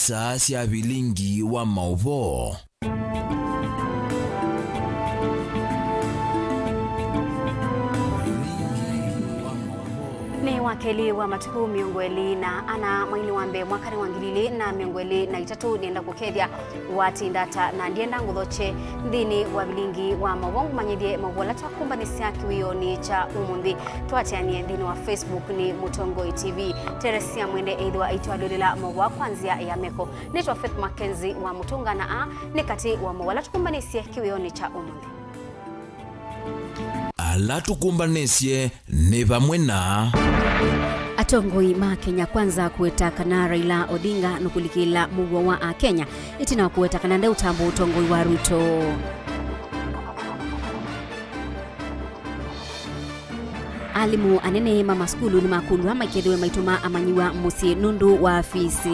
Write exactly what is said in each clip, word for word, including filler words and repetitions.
Saa sya vilingi wa maũvoo. Nĩ Wakelĩ wa matukũ mĩongo ĩlĩ na ana, mweinĩ wa mbee, mwakanĩ wa ngili ilĩ na mĩongo ĩlĩ na itatũ. Nĩenda kũkethya watinda ata, na ndienda ngũthokye nthĩnĩ wa vilingi wa maũvoo, ngũmanyĩthye maũvoo ala twakumbanĩsya kĩwĩonĩ kya ũmũnthĩ. Twateanie nthĩnĩ wa Facebook nĩ Mũtongoi T V. Teresia Mwende ethĩwa aitwalũlĩla maũvoo kwa nzĩa ya meko. Nĩtwa Faith Mackenzie wa Mũtũnga, na aa nĩ katĩ wa maũvoo ala tũkumbanĩsye kĩwĩonĩ kya ũmũnthĩ. Ala tũkumbanĩsye nĩ vamwe na. Atongoi ma Kenya Kwanza kũweta kana Raila Odinga nũkũlikĩla mũuo wa Akenya, ĩtina wa kũweta kana ndeũtambũa ũtongoi wa Ruto. Alimũ anene ma masukulu nĩmakũlw'a maikethĩwe maitũma amanyĩw'a mũsyĩ nũndũ wa fees.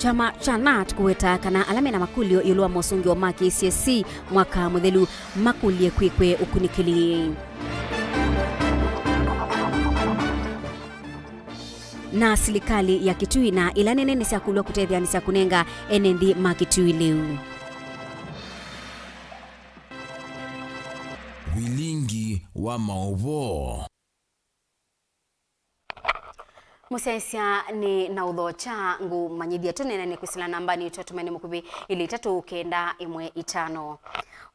Kyama kya nat kũweta kana ala mena makũlyo ĩũlũ wa mosũngĩo ma K C S E mwaka mũthelu makũlye kwĩkwe ũkunĩkĩli. Na silikalĩ ya Kitui na ila nene nĩsyakũlw'a kũtetheanĩsya kũnenga ene nthĩ ma Kitui lĩu. Vilingi wa maũvoo. Mũsyaĩĩsya nĩ na ũthokya, ngũmanyĩthya tũneenanĩe kwĩsĩla nambanĩ itũ, tũmene mũkuvĩ ilĩ itatũ kenda ĩmwe itano.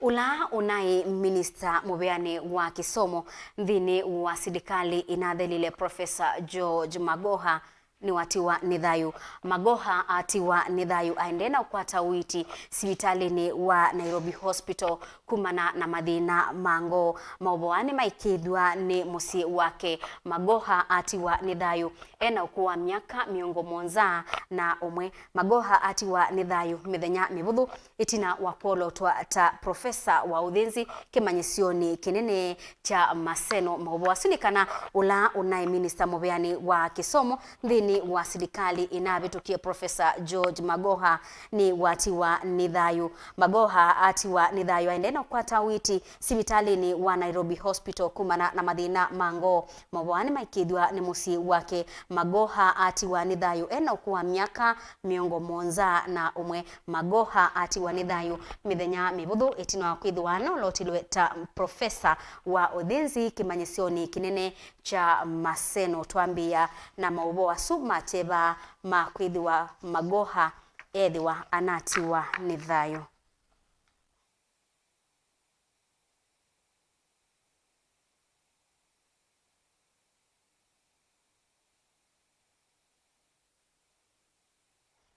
Ũla ũnaĩ minista mũveanĩ wa kĩsomo nthĩnĩ wa silikalĩ ĩnathelile, Professor George Magoha, nĩwatiwa nĩ thayũ. Magoha atiwa nĩ thayũ aendee na ũkwata ũiiti sivitalĩnĩ wa Nairobi Hospital kumana na mathĩna ma ngoo. Maũvoo aa nĩmaĩkĩĩthw'a nĩ mũsyĩ wake. Magoha atiwa nĩ thayũ ena ũkũũ wa myaka mĩongo mũonza na ũmwe. Magoha atiwa nĩ thayũ mĩthenya mĩvũthũ ĩtina wa kwolotwa ta profesa wa ũthĩnzi kĩmanyĩsyonĩ kĩnene kya Maseno. Maũvoo asu nĩ kana ũla ũnaĩ minista mũveanĩ wa kĩsomo nthĩnĩ wa silikalĩ ĩnavĩtũkie, Professor George Magoha, nĩwatiwa nĩ thayũ. Magoha atiwa nĩ thayũ aendee na ũkwata ũiiti sivitalĩnĩ wa Nairobi Hospital kumana na mathĩna ma ngoo. Maũvoo aa nĩmaĩkĩĩthw'a nĩ mũsyĩ wake. Magoha atiwa nĩ thayũ ena ũkũũ wa myaka mĩongo mũonza na ũmwe. Magoha atiwa nĩ thayũ mĩthenya mĩvũthũ ĩtina wa kwĩthĩwa anolotilwe ta profesa wa ũthĩnzi kĩmanyĩsyonĩ kĩnene kya Maseno. Twambĩĩa na maũvoo asu ma kyeva ma kwĩthĩwa Magoha ethĩwa anatiwa nĩ thayũ.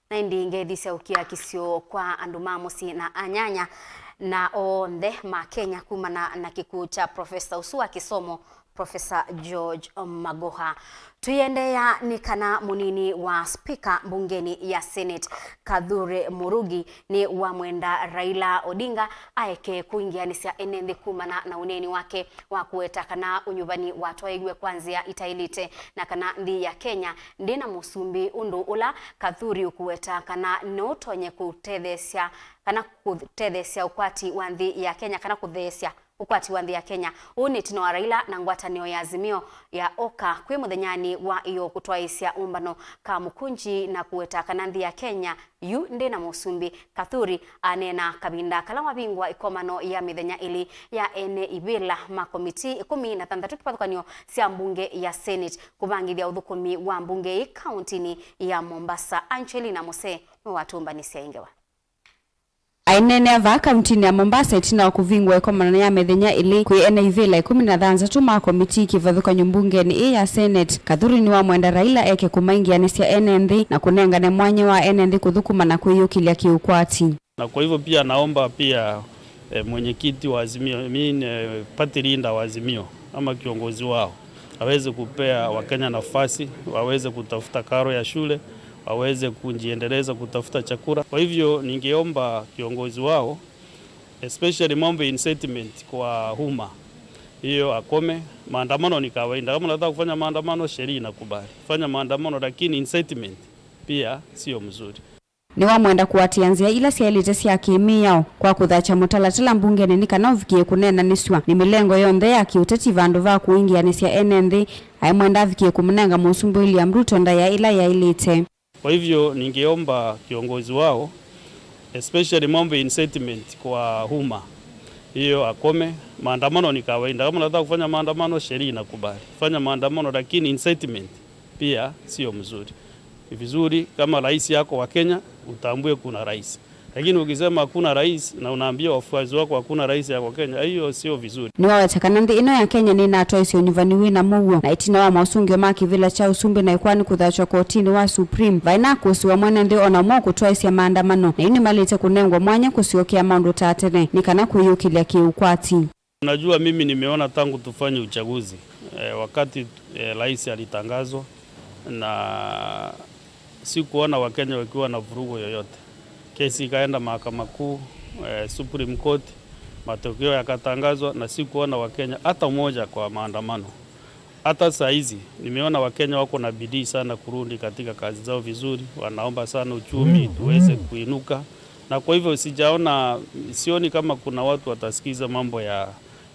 Na ĩndĩ ngethisya ũkiakisyo kwa andũ ma mũsyĩ na anyanya na onthe ma Kenya kumana na kĩkw'ũ kya profesa ũsu wa kĩsomo, Professor George Magoha. Tũiendeea nĩ kana mũnini wa spika mbungenĩ ya Senate, Kathuri Murugi, nĩ wamwenda Raila Odinga aeke kũingĩanĩsya ene nthĩ kumana na ũneeni wake wa kũweta kana ũnyuvani watwaĩiw'e kwa nzĩa itaĩlĩte, na kana nthĩ ya Kenya ndĩ na mũsumbĩ, ũndũ ũla Kathuri ũkũweta kana nũũtonye kũtetheesya kana kũtetheesya ũkwati wa nthĩ ya Kenya kana kũtheesya ũkwati wa nthĩ ya Kenya. Ũũ nĩ ĩtina wa Raila na ngwatanĩo ya Azimio ya oka kwĩ mũthenyanĩ wa ĩyoo kũtwaĩĩsya ũmbano Kamukunji na kũweta kana nthĩ ya Kenya yu ndĩ na mũsumbĩ. Kathuri aneena kavinda kala wavingũa ĩkomano ya mĩthenya ĩlĩ ya ene ivĩla ma komitii ĩkũmi na thanthatũ kĩvathũkany'o sya mbunge ya Senate kũvangĩthya ũthũkũmi wa mbunge ĩĩ kauntinĩ ya Mombasa. Angelina Mose nĩwe watũmbanĩsya ĩ ngewa. Aineenea vaa kauntinĩ ya Mombasa ĩtina wa kũvingũa ĩkomano ya mĩthenya ĩlĩ kwĩ ene ivĩla ĩkũmi na thanthatũ ma komitii kĩvathũkany'o mbungenĩ ĩĩ ya Senate, Kathuri nĩwamwenda Raila eke kũmaingĩanĩsya ene nthĩ na kũnengane mwanya wa ene nthĩ kũthũkũma na kwĩyũkĩlya kĩũkwati. Na kwa hivyo pia naomba pia, eh, mwenyekiti wa Azimio, I mean, eh, party leader wa Azimio ama kiongozi wao aweze kupea Wakenya nafasi, waweze kutafuta karo ya shule, waweze kujiendeleza kutafuta chakula. Kwa hivyo ningeomba kiongozi wao, especially mambo ya incitement kwa umma, hiyo akome. Maandamano ni kawaida. Kama unataka kufanya maandamano, sheria inakubali. Fanya maandamano, lakini incitement pia sio mzuri. Nĩwamwenda kũatĩĩa nzĩa ila syaĩlĩte sya kĩ-mĩao kwa kũthakya mũtalatala mbungenĩ nĩ kana ũvikĩe kũneenanĩsw'a nĩ mĩlengo yonthe ya kĩ-ũteti vandũ va kũingĩanĩsya ene nthĩ. Aĩ mwenda avikĩe kũmũnenga Mũsumbĩ William Ruto ndaĩa ĩla yaĩlĩte. Kwa hivyo ningeomba kiongozi wao, especially mambo ya incitement kwa umma, hiyo akome. Maandamano ni kawaida, kama unataka kufanya maandamano, sheria inakubali, fanya maandamano, lakini incitement pia sio mzuri. Ni vizuri kama rais yako wa Kenya, utambue kuna rais. Lakini ukisema hakuna rais na unaambia wafuasi wako hakuna rais yako Kenya, hiyo sio vizuri. Nĩwaweta kana nthĩ ĩno ya Kenya nĩnatwaisye ũnyuvani wĩ na mũuo, na ĩtina wa maũsũngĩo ma kĩvĩla kya ũsumbĩ na ĩkoani kũthatw'a kotinĩ wa Supreme, vaĩ na akũsĩ wa mwene nthĩ o na ũmwe ũkũtwaisya maandamano, na yu nĩmalĩte kũnengwa mwanya kũsyokea maũndũ ta tene nĩ kana kwĩyũkĩlya kĩũkwati. Unajua, mimi nimeona tangu tufanye uchaguzi, eh, wakati, eh, rais alitangazwa, na sikuona Wakenya wakiwa na vurugu yoyote. Kesi ikaenda mahakama kuu, eh, Supreme Court, matokeo yakatangazwa, na sikuona Wakenya hata mmoja kwa maandamano. Hata saa hizi nimeona Wakenya wako na bidii sana kurudi katika kazi zao vizuri, wanaomba sana uchumi tuweze kuinuka, na kwa hivyo sijaona, sioni kama kuna watu watasikiza mambo ya,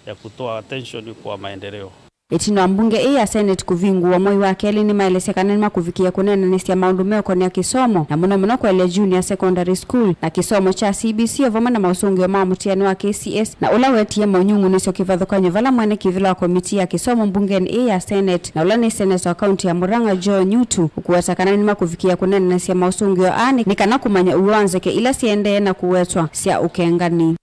ya kutoa attention kwa maendeleo. Ĩtina wa mbunge ĩĩ ya Senate kũvingũwa mwei wa kelĩ, nĩmaelesya kana nĩmakũvikĩĩa kũneenanĩsya maũndũ meũkonea kĩsomo, na mũno mũno kũelya Junior Secondary School na kĩsomo kya C B C, o vamwe na maũsũngĩo ma mũtiani wa K C S, na ũla wetie maunyungunĩsyo kĩvathũkany'o vala mwene kĩvĩla wa komitii ya kĩsomo mbungenĩ ĩĩ ya Senate, na ũla nĩ seneta wa kaunti ya Murang'a Joe Nyutu, ũkũweta kana nĩmakũvikĩĩa kũneenanĩsya maũsũngĩo aa nĩ, nĩ kana kũmanya ũw'o wa nzeke ila siendee na kũwetwa sya ũkengani.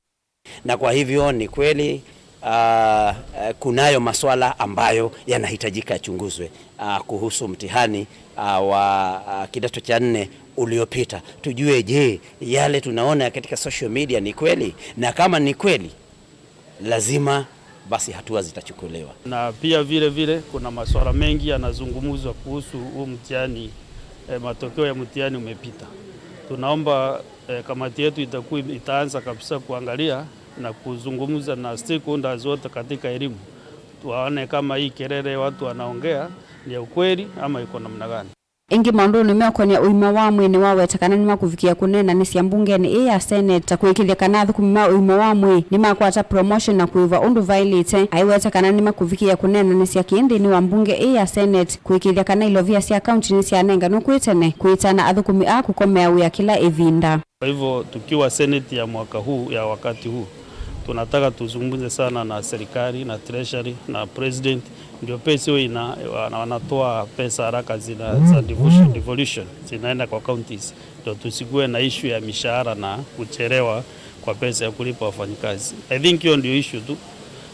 Na kwa hivyo ni kweli, ah, eh, kunayo maswala ambayo yanahitajika yachunguzwe, ah, kuhusu mtihani, ah, wa, ah, kidato cha nne uliopita. Tujue, je, yale tunaona katika social media ni kweli? Na kama ni kweli, lazima basi hatua zitachukuliwa. Na pia vile vile kuna masuala mengi yanazungumzwa kuhusu huu mtihani, eh, matokeo ya mtihani umepita. Tunaomba, eh, kamati yetu itakuwa ime-, itaanza kabisa kuangalia na kuzungumza na stakeholders wote katika elimu. Tuwaone kama hii kelele watu wanaongea ni ya ukweli ama iko namna gani. Ĩngĩ maũndũnĩ meũkonea ũima wa mwĩĩ, nĩwaweta kana nĩmakũvikĩa kũneenanĩsya mbungenĩ ĩĩ ya Senate ta kũĩkĩĩthya kana athũkũmi ma ũima wa mwĩĩ nĩmakwata promotion na kũĩvwa ũndũ vaĩlĩte. Aiweta kana nĩmakũvikĩa kũneenanĩsya kĩĩ nthĩnĩ wa mbunge ĩĩ ya Senate kũĩkĩĩthya kana ilovia sya kaunti nĩsyanenganwe kwĩ tene, kwĩtana athũkũmi aa kũkomea wĩa kĩla ĩvinda. Kwa hivyo, tukiwa Senate ya mwaka huu, ya wakati huu, tunataka tuzungumze sana na serikali, na treasury, na president, ndio pesa hiyo ina-, wana-, wanatoa pesa haraka zina, za devolution, devolution, zinaenda kwa counties, ndio tusikuwe na issue ya mishahara na kuchelewa kwa pesa ya kulipa wafanyikazi. I think hiyo ndio issue tu.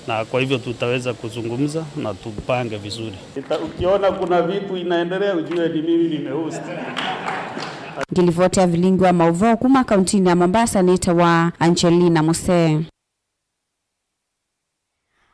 Na kwa hivyo tutaweza kuzungumza na tupange vizuri. Ita-, ukiona kuna vitu inaendelea, ujue ni mimi nimehost. Ngĩlivoti ya vilingi wa maũvoo kuma kauntinĩ ya Mombasa nĩtawa Angelina Musee.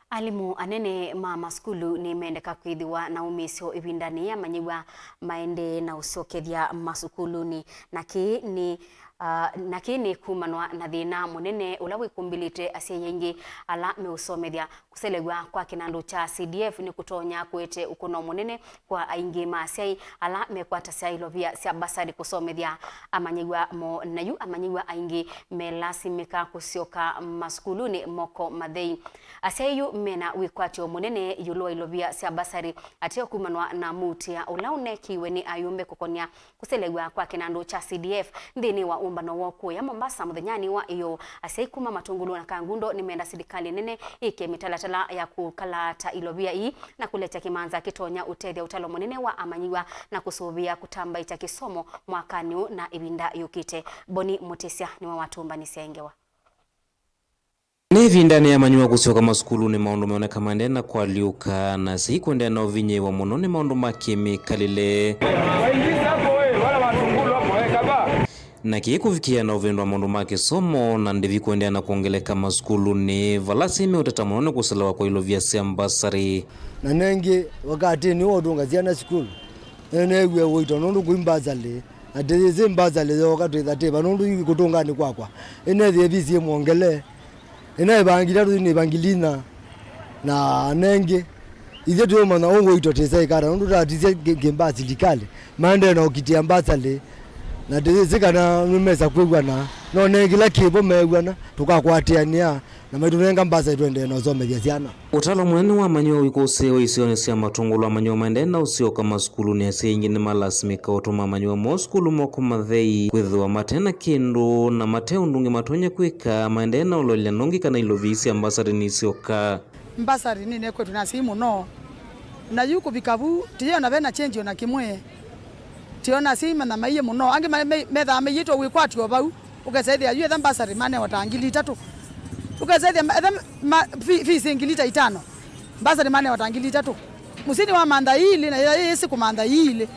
Alimũ anene ma masukulu nĩmendeka kwĩthĩwa na ũmĩĩsyo ĩvindanĩ yĩĩ amanyĩw'a maendee na ũsyokethya masukulunĩ, na kĩĩ nĩ, ah, na kĩĩ nĩ kumanwa na thĩna mũnene ũla wĩkumbĩlĩte asyai aingĩ ala meũsomethya. Kũselew'a kwa kĩnandũ kya C D F nĩkũtonya kũete ũkũno mũnene kwa aingĩ ma asyai ala mekwatasya ilovia sya mbasarĩ kũsomethya amanyĩw'a moo, na yu amanyĩw'a aingĩ melasimĩka kũsyoka masukulunĩ moko mathei. Asyai yu mena wĩkwatyo mũnene ĩũlũ wa ilovia sya mbasarĩ ateo kumanwa na mũutĩa ũla ũneekiwe nĩ ayũmbe kũkonya kũselew'a kwa kĩnandũ kya C D F nthĩnĩ wa ũmbano wa ũkũĩa Mombasa mũthenyanĩ wa ĩyoo. Asyai kuma Matungulu na Kangundo nĩmenda silikalĩ nene ĩke mĩtalatala ya kũkalaata ilovia ii na kũlekya kĩmanza kĩtonya ũtethya ũtalo mũnene wa amanyĩw'a na kũsũvĩa kũtambaĩkya kĩsomo mwakanĩ ũũ na ĩvinda yũkĩte. Boni Mũtĩsya nĩwe watũmbanĩsya ĩ ngewa. Nĩ ĩvindanĩ ya amanyĩw'a kũsyoka masukulunĩ, maũndũ meoneka maendee na kũalyũka, na asyai kũendeea na ũvinyĩĩwa mũno nĩ maũndũ ma kĩmĩkalĩle. Na kĩĩ kũvikĩĩa na ũvĩndũ wa maũndũ ma kĩsomo na ndĩvi kũendeea na kwongeleka masukulunĩ, vala asyai meũteta mũno nĩ kũselewa kwa ilovia sya mbasarĩ. Na nengĩ, wakatĩnĩ ũũ ũtũnga syana sukulu, nĩneewie ũito nũndũ kũi mbasarĩ, atĩ yĩsĩ mbasarĩ yooka twĩthatĩva nũndũ yu kũtũnganĩ kwakwa ĩnethĩe visi ĩmwongele. Ĩna ĩvangi itatũ, ĩna ĩvangi lina, na nengĩ, ithyĩ tũyũmanya ũngũ ito tĩsa ĩkata, nũndũ tatisye kĩ-, kĩmba silikalĩ, maendee na ũkitĩa mbasarĩ, Na ndĩyĩsĩ kana nĩmesa kwĩw'ana, no nĩ kĩla kĩvo mew'ana, tũkakwatĩanĩa na maitũnenga mbasa ĩtũendee na ũsomethya syana. Ũtalo mũnene wa manyĩwa wĩkũsĩĩwe isionĩ sya matũngũlũ, amanyĩwa maendee na ũsyoka masukulunĩ. Asyai aingĩ nĩmalasimĩka ũtũma amanyĩwa moo sukulu moko mathei, kwĩthĩwa mate na kĩndũ na mate ũndũ ũngĩ matonya kwĩka, maendee na ũlolya ndũngĩ kana ilovia ii sya mbasarĩ nisyoka. Mbasarĩ nĩnekwetwe na asyai mũno, na yu kũvika vu tĩyona vena kyenji ona kĩmwe. Tĩona asyai manyamaie mũno, angĩ ma- me- methaa maiĩtwe wĩkwatyo vau, ũkesa ĩthĩa yu etha mbasarĩ manewa ta ngili itatũ, ũkesa ĩthĩa ma- etha ma- fi- fees ngili ta itano, mbasarĩ manewa ta ngili itatũ. Mũsyĩ nĩwamantha iilĩ na yĩla yĩyĩsĩ kũmantha iilĩ.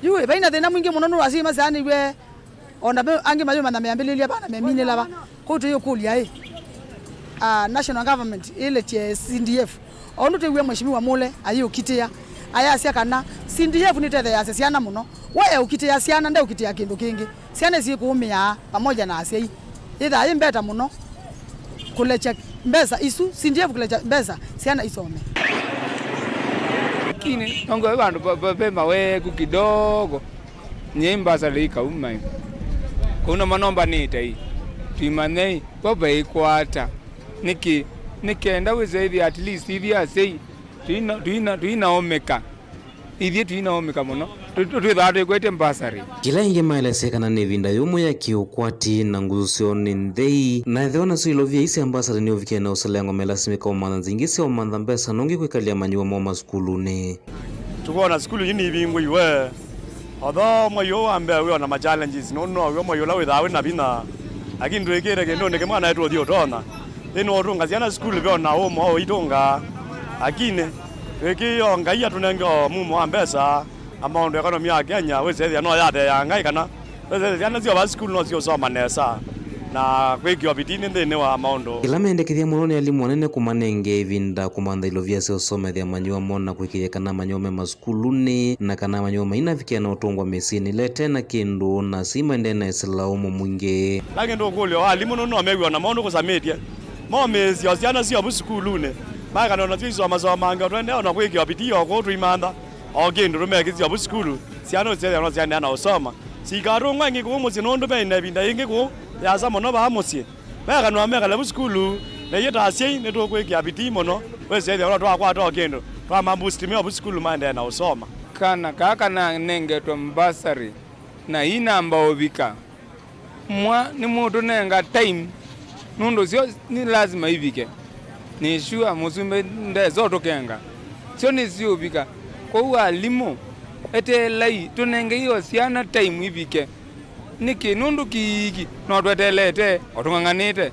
Yu vaina thĩna mwingĩ mũno nũndũ asyai maseanĩw'e. O na ve angĩ mayũmanya meambĩlĩlya va na meminĩla va. Kwoou tũyũkũlya-ĩ, a, national government ĩletye C D F, o ũndũ twĩw'e Mheshimiwa Mule ayĩũkitĩa, ayasya kana C D F nĩtetheeasya syana mũno. We eũkitĩa syana, ndeũkitĩa kĩndũ kĩngĩ. Syana isu ikũũmĩaa pamoja na asyai. Yĩthaa yĩ mbeta mũno kũlekya mbesa isu, C D F kũlekya mbesa syana isome. Lakini nongo vandũ va- va- ve maweku kidogo. Nyie mbasarĩ ikauma ĩ. Kũu namo nombanĩte ĩ. Twĩmanye ĩ, vo vaikwata. Nĩkĩ? Nĩ kenda wĩse ĩthĩa at least ithyĩ asyai tũina- tũina- tũinaũmĩka. Ithyĩ tũinaũmĩka mũno. Tũ- tũ- Twĩthaa twĩkwetye mbasarĩ. Kĩla ĩngĩ maelesya kana nĩ ĩvinda yũmũ ya kĩũkwati na ngusu syoo nĩ nthei. Na ethĩwa nasyo ilovia ii sya mbasarĩ nĩũvikĩe na ũselengo, melasimĩka ũmantha nzĩa ingĩ sya ũmantha mbesa nũngĩ kwĩkalya amanyĩwa moo masukulunĩ. Tũkwona sukulu ii nivingũiwe. Although mwei ũũ wa mbee wĩ o na ma challenges, nũndũ now'o mwei ũla wĩthaa wĩ na vinya. Lakini twĩkĩte kĩndũnĩ kĩmwe na nĩtũthi ũtonya. Ĩĩ nĩũtũnga syana sukulu ve o na ũmwe ũitũngaa. Lakini twĩkĩĩo Ngai atũnenge o mumo wa mbesa na maũndũ economy ya Kenya wĩsethĩa no yatheea Ngai kana wĩsethĩa syana syova sukulu no siũsoma nesa na kwĩkĩwa vitinĩ nthĩnĩ wa maũndũ. Kĩla mendekethya mũno nĩ alimũ anene kũmanenge ĩvinda kũmantha ilovia sya ũsomethya amanyĩwa moo na kwĩkĩĩthya kana amanyĩwa me masukulunĩ na kana amanyĩwa mainavikĩa na ũtũngwa mĩsyĩnĩ ĩla ĩte na kĩndũ, na asyai maendee na ĩsĩla ũmũ mwingĩ. Lakini ndũkũlyo wa alimũ nũndũ no mew'e o na maũndũ kũsamĩtye. Momĩĩsya o syana syovu sukulunĩ, makana o nasyo isomasomange o tũendee o na kwĩkĩwa vitii o kũu tũimantha o kĩndũ tũmekĩsya ovu sukulu, syana ũsyethĩa no syaendeea na ũsoma. Sikatũngwa ĩngĩ kũu mũsyĩ nũndũ me na ĩvinda yĩngĩ kũu yasa mũno vaa mũsyĩ. Mekanwa mekale vu sukulu, na ithyĩ ta asyai nĩtũkwĩkĩa vitii mũno wĩsethĩa no twakwata o kĩndũ twamaboost me ovu sukulu maendee na ũsoma. Kana kaa kananengetwe mbasarĩ na inamba ũvika. Mwa nĩmũtũnenga time, nũndũ syo nĩ lasima ivike. Nĩ sure mũsumbĩ ndesa ũtũkenga. Syo nĩsiũvika. Kwoou alimũ, eteelai, tũnengei o syana time ivike. Nĩkĩ? Nũndũ kĩiki no tweteelete, o tũng'ang'anĩte.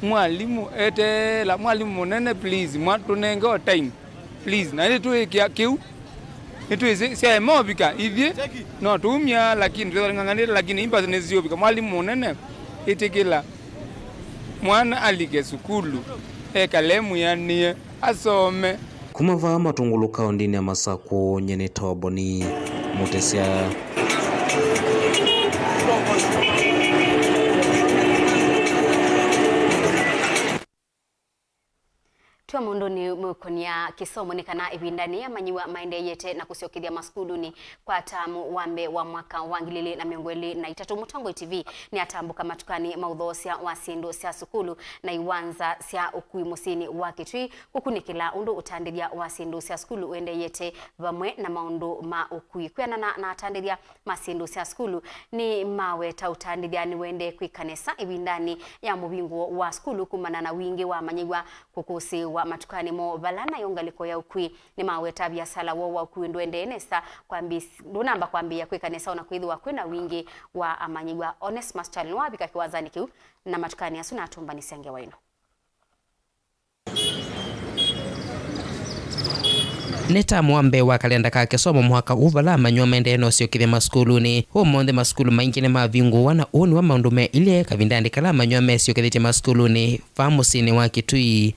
Mwalimũ eteela, mwalimũ mũnene, please, mwa tũnenge o time. Please, na nĩtwĩkĩa kĩu. Nĩtwĩsĩ syaema ũvika ithyĩ no tũumya, lakini twĩthwa ng'ang'anĩte, lakini imbasi nĩsiũvika. Mwalimũ mũnene, ĩtĩkĩla mwana alike sukulu, ekale mwĩanĩe, asome. Kuma vaa Matũngũlũ kaũndĩnĩ ya Masakũ, nyie nĩ Toboni Mũtesya. Twa mũndũnĩ mwĩkũnia kĩsomo nĩ kana ĩvindanĩ amanyĩw'a maendeeyete na kũsyokethya masukulunĩ kwa taamu wa mbee wa mwaka wa ngili ili na mĩongo ĩlĩ na itatũ, Mũtongoi T V nĩatambũka matukanĩ ma ũthoosya wa syĩndũ sya sukulu na iwanza sya ũkui mũsyĩnĩ wa Kitui kũkunĩkĩla ũndũ ũtandĩthya wa syĩndũ sya sukulu ũendeeyete vamwe na maũndũ ma ũkui. Kwĩanana na atandĩthya ma syĩndũ sya sukulu nĩmaweta ũtandĩthya nĩwendee kwĩka nesa ĩvindanĩ ya mũvingũo wa sukulu kumana na wingĩ wa amanyĩw'a kũkũsĩĩwa matukanĩ moo, vala nayo ngalĩko ya ũkui nĩmaweta viasala woo wa ũkui ndũendee nesa kwambĩ-, ndũnamba kwambĩĩa kwĩka nesa ona kwĩthĩwa kwĩna wingĩ wa amanyĩw'a. Onesmus Charles nĩwavika kĩwanzanĩ kĩu na matukanĩ asu na atũmbanĩsya ngewa ĩno. Nĩ tamu wa mbee wa kalenda ka kĩsomo mwaka ũũ vala amanyĩw'a maendee na ũsyokethya masukulunĩ. Ũmũnthĩ masukulu maingĩ nĩmavingũwa, na ũũ nĩwe maũndũ meilye kavindanĩ kala amanyĩw'a mesyokethĩtye masukulunĩ vaa mũsyĩnĩ wa Kitui.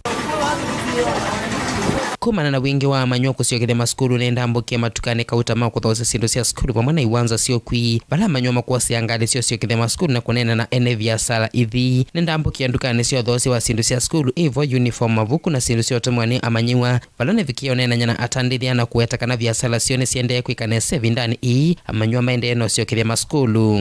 Kumana na wingĩ wa amanyĩw'a kũsyokethya masukulu, nĩndambũkie matukanĩ kauta ma kũthoosya syĩndũ sya sukulu vamwe na iwanza sya ũkwii, vala amanyĩw'a makũasĩa ngalĩ sya ũsyokethya masukulu na kũneena na ene viasala ithi. Nĩndambũkie ndukanĩ sya ũthoosya wa syĩndũ sya sukulu, ĩvo uniform, mavuku na syĩndũ sya ũtũmĩwa nĩ amanyĩw'a, vala nĩvikie ũneenany'a na atandĩthya na kũweta kana viasala syoo nĩsiendee kwĩka nesa ĩvindanĩ ĩĩ amanyĩw'a maendee na ũsyokethya masukulu.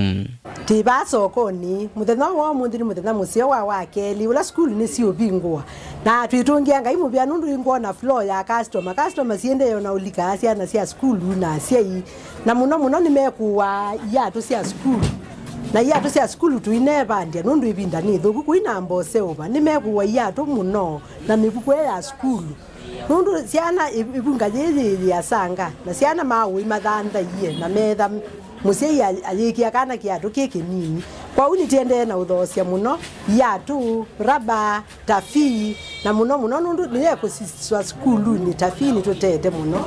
Twĩ vaa sokonĩ. Mũthenya ũũ wa ũmũnthĩ nĩ mũthenya mũseo wa wakelĩ, ũla sukulu nĩsiũvingũa. Na twĩtũngĩa Ngai mũvea nũndũ nĩngwona floor ya customer. Customer siendee o na ũlika syana sya sukulu na asyai. Na mũno mũno nĩmekũaa iatũ sya sukulu. Na iatũ sya sukulu tũinevandĩa nũndũ ĩvinda nĩ ĩthũku, kũi na mbose ũva. Nĩmekũaa iatũ mũno na mĩvuko ĩ ya sukulu. Nũndũ syana ĩ-, ĩvunga yĩĩ yĩyĩasanga, na syana maũĩ mathanthaiye na metha mũsyai a-, ayĩkĩa kana kĩatũ kĩ kĩnini. Kwoou nĩtĩendee na ũthoosya mũno iatũ, raba, tafi, na mũno mũno nũndũ nĩyekũsiswa sukulunĩ, tafi nĩtũtete mũno,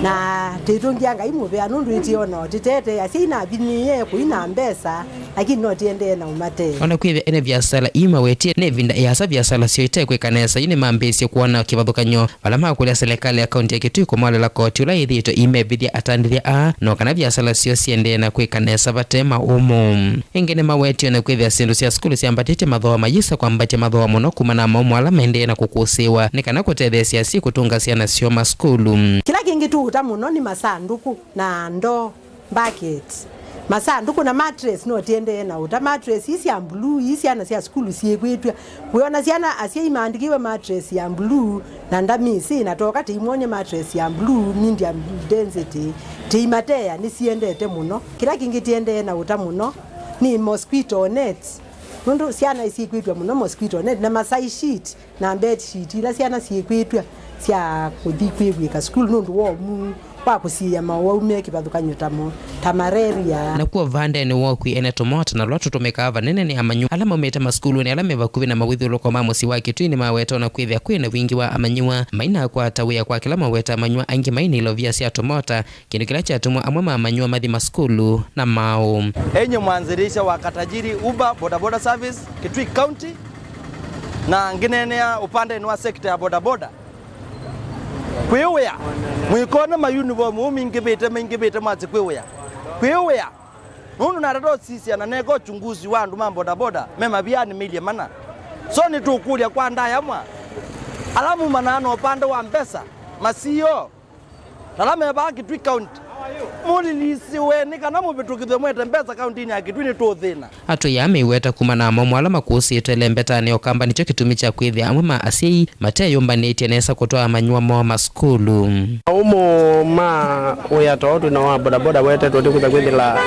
na tĩtũngĩa Ngai mũvea nũndũ ĩtĩona o tĩtete, asyai navinyĩĩe kũi na mbesa, lakini no tĩendee na ũmatee. O na kwĩthĩa ene viasala ii mawetie nĩ ĩvinda ĩasa viasala syoo itekwĩka nesa, yu nĩmambĩĩsye kwona kĩvathũkany'o vala makũlya silikalĩ ya kaunti ya Kitui kũmwalela koti ũla yĩthĩĩtwe imevithya atandĩthya aa, no kana viasala syoo siendee na kwĩka nesa vate maũmũ. Ĩngĩ nĩmawetie o na kwĩthĩa syĩndũ sya sukulu syambatĩtye mathooa, mayĩsa kwambatya mathooa mũno kumana na maũmũ ala maendee na kũkũsĩĩwa nĩ kana kũtetheesya asyai kũtũnga syana syoo masukulu. Kĩla kĩngĩ tũũta mũno nĩ masandũkũ na ndoo. Bucket, masandũkũ na mattress no tiendee na ũta. Mattress ii sya blue, ii syana sya sukulu syĩkwĩtw'a. Wĩona syana asyai maandĩkĩwe mattress ya blue na ndamĩsĩ, na toka tĩimwony'a mattress ya blue, medium density, tĩimatea, nĩsiendete mũno. Kĩla kĩngĩ tiendee na ũta mũno nĩ mosquito net, nũndũ syana isyĩkwĩtw'a mũno mosquito net na masai sheet. Na bed sheet ila syana syĩkwĩtw'a sya kũthi kwĩvw'ĩka sukulu nũndũ wa ũmuu wa kũsiĩĩa mawau me kĩvathũkany'o ta mo, ta malaria. Nakw'o vandenĩ wa ũkw'ĩ ene tũmota na tũla tũtũmĩkaa vanene nĩ amanyĩw'a ala maumĩte masukulunĩ ala me vakuvĩ na mawĩthyũlũlũko ma mũsyĩ wa Kitui nĩmaweta o na kwĩthĩa kwĩ na wingĩ wa amanyĩw'a mainakwata wĩa kwa kĩla maweta amanyĩw'a aingĩ mai na ilovia sya tũmota, kĩndũ kĩla kyatuma amwe ma amanyĩw'a mathi masukulu na maaũ. Enye mwanzĩlĩsya wa Katajiri Uber Bodaboda Service, Kitui County, na ngĩneenea ũpandenĩ wa sekta ya bodaboda. Kwĩwĩa, mwĩkone mayunivomu ũũ mingĩvĩte, maingĩvĩte mwasĩ kwĩwĩa. Kwĩwĩa, nũndũ natata ũsisya na neka uchunguzi wa andũ ma bodaboda me mavianĩ mĩilye mana. So nĩtũkũlya kwa ndaya mwa ala mumanaa na ũpande wa mbesa, ma C E O, na ala me vaa Kitui County, mũlilisiwe nĩ kana mũvĩtũkĩthwe mwete mbesa kauntinĩ ya Kitui, nĩtũũthĩna. Atw'ĩi aa meiweta kumana na maũmũ ala makũsĩĩtwe lembetanĩ ya Ũkamba nĩkyo kĩtumi kya kwĩthĩa amwe ma asyai mateyũmbanĩtye nesa kũtwaa amanyĩw'a moo masukulu. Maũmũ ma wĩa ta ũũ twĩ na wa bodaboda wetetwe nĩ kwĩtha kwĩthĩla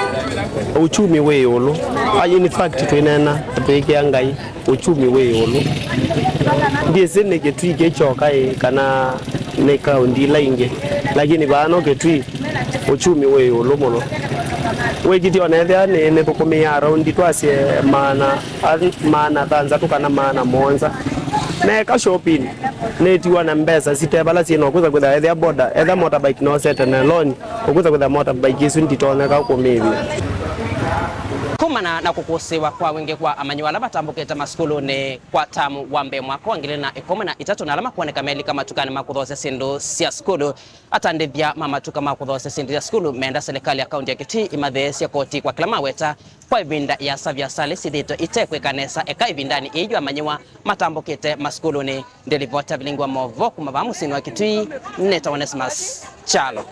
uchumi wĩ ĩũlũ. Ah, in fact, twĩneena na twĩkĩa Ngai, uchumi wĩ ĩũlũ. Ndyĩsĩ nĩ Kitui kĩ kyoka ĩ, kana nĩ kaunti ila ingĩ, lakini vaa no Kitui, uchumi wĩ ĩũlũ mũno. Wĩkĩtye ona ethĩa nĩ, nĩthũkũmĩaa around twasye maana, maana thanthatũ kana maana mũonza. Neka shopping, nĩtiwa na mbesa site vala syĩ, no kwĩtha kwĩtha ethĩa boda, ethĩa motorbike nosete na loan, ũkwĩtha kwĩtha motorbike ĩsu nditonyeka kũmĩĩvĩa. Kumana na kũkũsĩĩwa kwa wingĩ kwa amanyĩw'a ala matambũkĩte masukulunĩ kwa tamu wa mbee mwaka wa ngili na ĩkũmi na itatũ na ala makwoneka melika matukanĩ ma kũthoosya syĩndũ sya sukulu, atandĩthya ma matuka ma kũthoosya syĩndũ sya sukulu meenda silikalĩ ya kaunti ya Kitui ĩmatheesye koti kwa kĩla maweta kwa ĩvinda ĩasa viasala syĩthĩĩtwe itekwĩka nesa eka ĩvindanĩ ĩĩ yu amanyĩw'a matambũkĩte masukulunĩ. Ndĩlivota vilingi wa maũvoo kuma vaa mũsyĩnĩ wa Kitui, nĩtawa Onesmus Kyalo.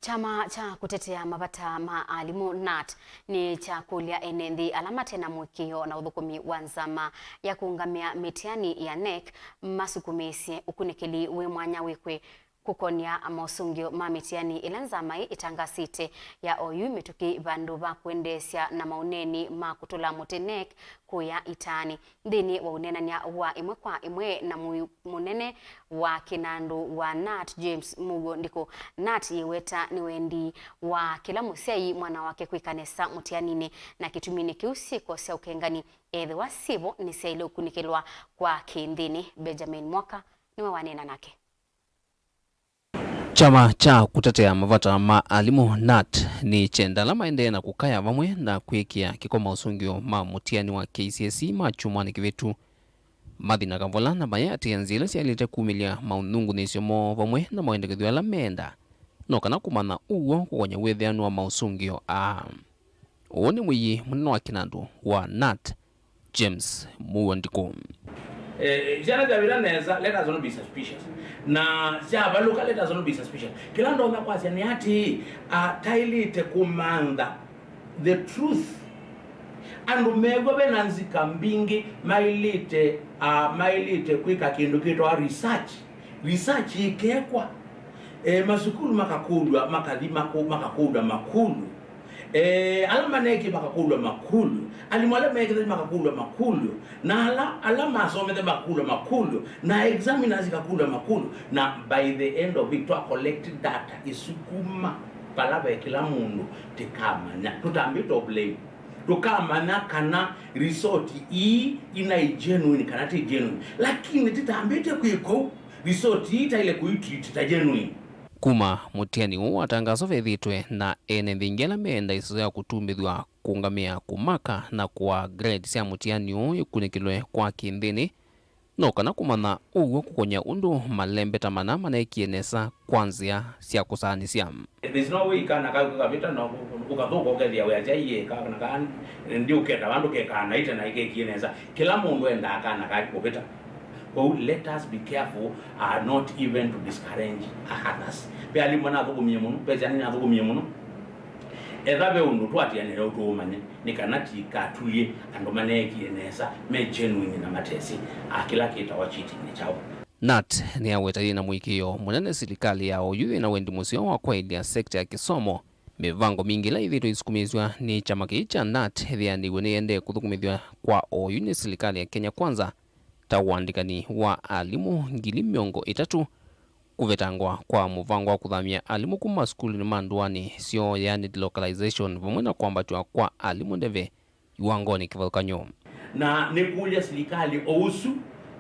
Kyama kya kũtetea mavata ma alimũ, nat, nĩkyakũlya ene nthĩ ala mate na mũĩkĩĩo na ũthũkũmi wa nzama ya kũũngamĩa mĩtiani ya nec masukumĩĩsye ũkunĩkĩli wĩ mwanya wĩkwe kũkonĩa mosũngĩo ma mĩtiani ĩla nzama ĩĩ ĩtangasĩte ya oyu mĩtũkĩ vandũ va kũendeesya na maũneeni ma kũtũla mũtĩ nec kũya itaanĩ. Nthĩnĩ wa ũneenany'a wa ĩmwe kwa ĩmwe na mũĩ mũnene wa kĩnandũ wa nat, James Mugo Ndiko, nat yĩweta nĩ wendi wa kĩla mũsyai mwana wake kwĩka nesa mũtianinĩ, na kĩtuminĩ kĩu syĩko sya ũkengani ethĩwa syĩvo nĩsyaĩle ũkunĩkĩlwa kwa kĩnthĩnĩ. Benjamin Mwoka nĩwe waneena nake. Kyama kya kũtetea mavata ma alimũ, nat, nĩkyenda ala maendee na kũkaya vamwe na kwĩkĩa kĩko maũsũngĩo ma mũtiani wa K C S E ma kyumwanĩ kĩvĩtu mathi na kavola na mayĩatĩĩa nzĩa ila syaĩlĩte kumĩlya maũnyungunyĩsyo moo vamwe na mawendekethyo ala meenda, no kana kũmantha ũw'o kũkony'a wĩthĩanu wa maũsũngĩo aa. Ũũ nĩ mwĩi mũnene wa kĩnandũ wa nat, James Muwandiko. Eh, syana syavĩta nesa, let us not be suspicious. Na syavalũka, let us not be suspicious. Kĩla ndonya kwasya nĩ atĩĩ, ah, taĩlĩte kũmantha the truth. Andũ mew'a ve na nzika mbingĩ maĩlĩte, ah, maĩlĩte kwĩka kĩndũ kĩtawa research. Research ĩkekwa. Eh, masukulu makakũlw'a, makathi makũ-, makakũlw'a makũlyo. Eh, ala maneekie makakũlw'a makũlyo, alimũ ala meekĩte makakũlw'a makũlyo, na ala, ala masomethe makakũlw'a makũlyo, na examiners ikakũlw'a makũlyo, na by the end of it, twa collect data ĩsu kuma vala ve kĩla mũndũ, tĩkamanya, tũtambĩte o blame, tũkamanya kana result ii inaĩ genuine kana ti genuine, lakini tĩtambĩte kwĩka ũu, result ii itaĩle kũitreat ta genuine. Kuma mũtiani ũũ watangaswa, vethĩtwe na ene nthĩ ingĩ ala meenda ĩsesa ya kũtumbĩthw'a kũũngamĩa kũmaka na kũaa grade sya mũtiani ũũ ikunĩkĩlwe kwa kĩnthĩnĩ, no kana kũmantha ũw'o kũkony'a ũndũ malembeta mana maneekie nesa kwa nzĩa sya kũsaanĩsya. There's no way kana kaku kavĩta na ũkathũka ũkethĩa wĩasya iye kana kaa ndiũkenda vandũ kekaa na ite na ikekie nesa. Kĩla mũndũ endaa kana kake kũvĩta. Kwoou, let us be careful, uh, not even to discourage others. Ve alimũ nathũkũmie mũno, ve syana nathũkũmie mũno. Etha ve ũndũ twatianĩle ũtũũmanye, nĩ kana tikatulye andũ maneekie nesa, me genuine na matesĩ, a kĩla kĩtawa cheating nĩ kyaũ. Nat nĩyaweta yĩna mũĩkĩĩo mũnene silikalĩ ya oyu yĩna wendi mũseo wa kwaĩlya sekta ya kĩsomo. Mĩvango mingĩ ĩla yĩthĩĩtwe ĩsukumĩĩsw'a nĩ kyama kĩĩ kya nat ĩthĩanĩw'e nĩyendee kũthũkũmĩthw'a kwa oyu nĩ silikalĩ ya Kenya Kwanza, ta ũandĩkani wa alimũ ngili mĩongo ĩtatũ, kũvetangwa kwa mũvango wa kũthamya alimũ kuma sukulunĩ ma ndũanĩ syoo, yaani delocalization, vamwe na kwambatw'a kwa alimũ ndeve iwangonĩ kĩvathũkany'o. Na nĩkũlya silikalĩ o ũsu,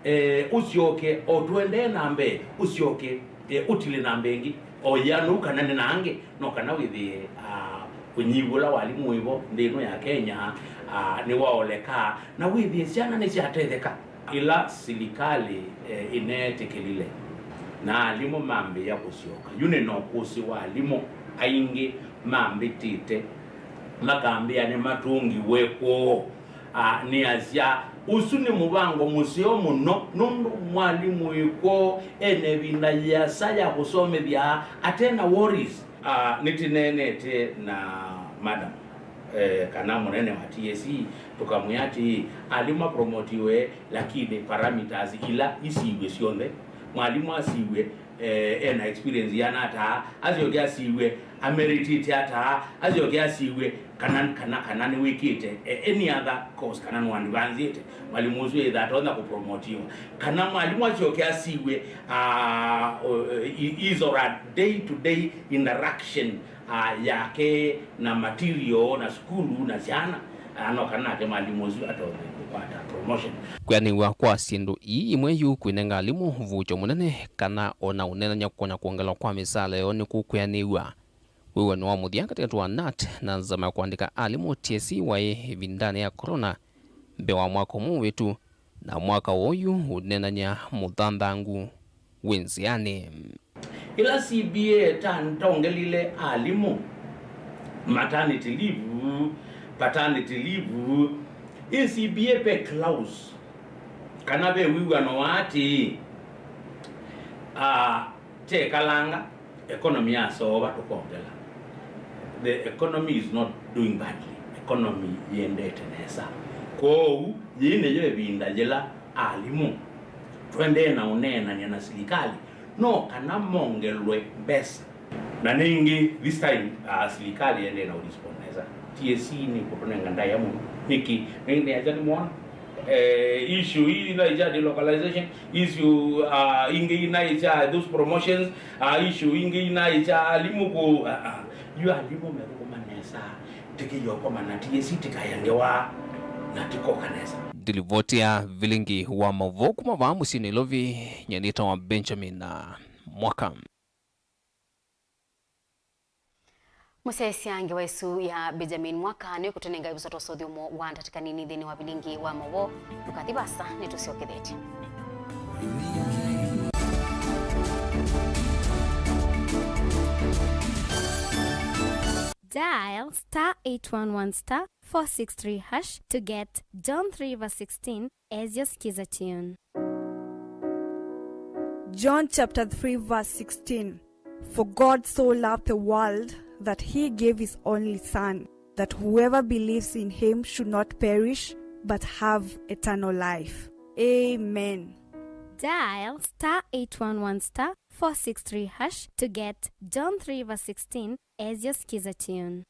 eh, ũsyoke o tũendee na mbee, ũsyoke, eh, ũtile na mbee ĩngĩ, o yĩanũu kana nĩ na angĩ, no kana wĩthĩe, ah, ũnyivu ũla wa alimũ wĩvo nthĩ ĩno ya Kenya, ah, nĩwaoleka, na wĩthĩe syana nĩsyatetheka. Ĩla silikalĩ, eh, ĩneetĩkĩlile na alimũ mambĩĩa kũsyoka, yu nĩ na ũkũsĩ wa alimũ aingĩ mambĩtĩte makambĩa nĩmatũngiwe kwoo. Ah, nĩasya, ũsu nĩ mũvango mũseo mũno, nũndũ mwalimũ wĩ kwoo ena ĩvinda yĩasa ya kũsomethya ate na worries. Ah, nĩtũneenete na madam, eh, kana mũnene wa T S C, tũkamwĩa atĩĩ, alimũ mapromotiwe, lakini parameters ila isiw'e syonthe, mwalimũ asiw'e, eh, ena experience yĩana ata, asyoke asiw'e ameritĩte ata, asyoke asiw'e kana, kana, kana nĩwĩkĩte, eh, any other course, kana nĩwaadvanceĩte, mwalimũ ũsu ethĩwa atonya kũpromotiwa, kana mwalimũ asyoke asiw'e, ah, o, i-, is or a day to day interaction, ah, yake na material na sukulu na syana, ah, no kana nake mwalimũ ũsu atonye kũkwata promotion. Kwĩanĩw'a kwa syĩndũ ii imwe yu kwĩnenga alimũ vuũkyo mũnene, kana o na ũneenany'a kũkonya kwongelwa kwa mĩsaala yoo nĩkũkwĩanĩw'a. Wĩw'ano wa mũthya katĩkatĩ wa nat na nzama ya kũandĩka alimũ T S C waĩ ĩvindanĩ ya corona mbee wa mwaka ũmwe mũvĩtu, na mwaka ũũ yu ũneenany'a mũthanthangu wĩ nzĩanĩ. Ĩla C B A ĩtatongelile alimũ, maternity leave, paternity leave, ĩ C B A ve clause kana ve wĩw'ano wa atĩĩ, ah, kyekalanga, economy yaseũva tũkongela. The economy is not doing badly. Economy yĩendete nesa. Kwoou, yĩĩ nĩyo ĩvinda yĩla alimũ tũendee na ũneenany'a na silikalĩ no kana mongelwe mbesa. Na nĩngĩ, this time, uh, silikalĩ yĩendee na ũrespond nesa. T S C nĩkũtũnenga ndaĩa mũno. Nĩkĩ? Nĩ, nĩasya nĩmwona, eh, issue ii inaĩ sya delocalization, issue, uh, ingĩ inaĩ sya those promotions, uh, issue ingĩ inaĩ sya alimũ kũ, uh, uh, yu alimũ methũkũma nesa, tĩkĩyoko mana T S C tĩkaĩa ngewa na tĩkoka nesa. Ndilivoti ya vilingi wa maũvoo kuma vaa mũsyĩ Nairobi, nyie nĩtawa Benjamin, uh, Mwaka. Mũsyaĩĩsya ngewa ĩsu ya Benjamin Mwaka nĩwĩkũtũnenga ĩvuso twa ũsũthyo ũmwe wa ndatĩka nini nthĩnĩ wa vilingi wa maũvoo. Ndũkathi vaasa, nĩtũsyokethĩtye. Dial star eight one one star four six three hash to get John three verse sixteen as your skiza tune. John chapter three verse sixteen. For God so loved the world that he gave his only Son, that whoever believes in him should not perish but have eternal life. Amen. Dial star eight one one star four six three hash to get John three verse sixteen as your skiza tune.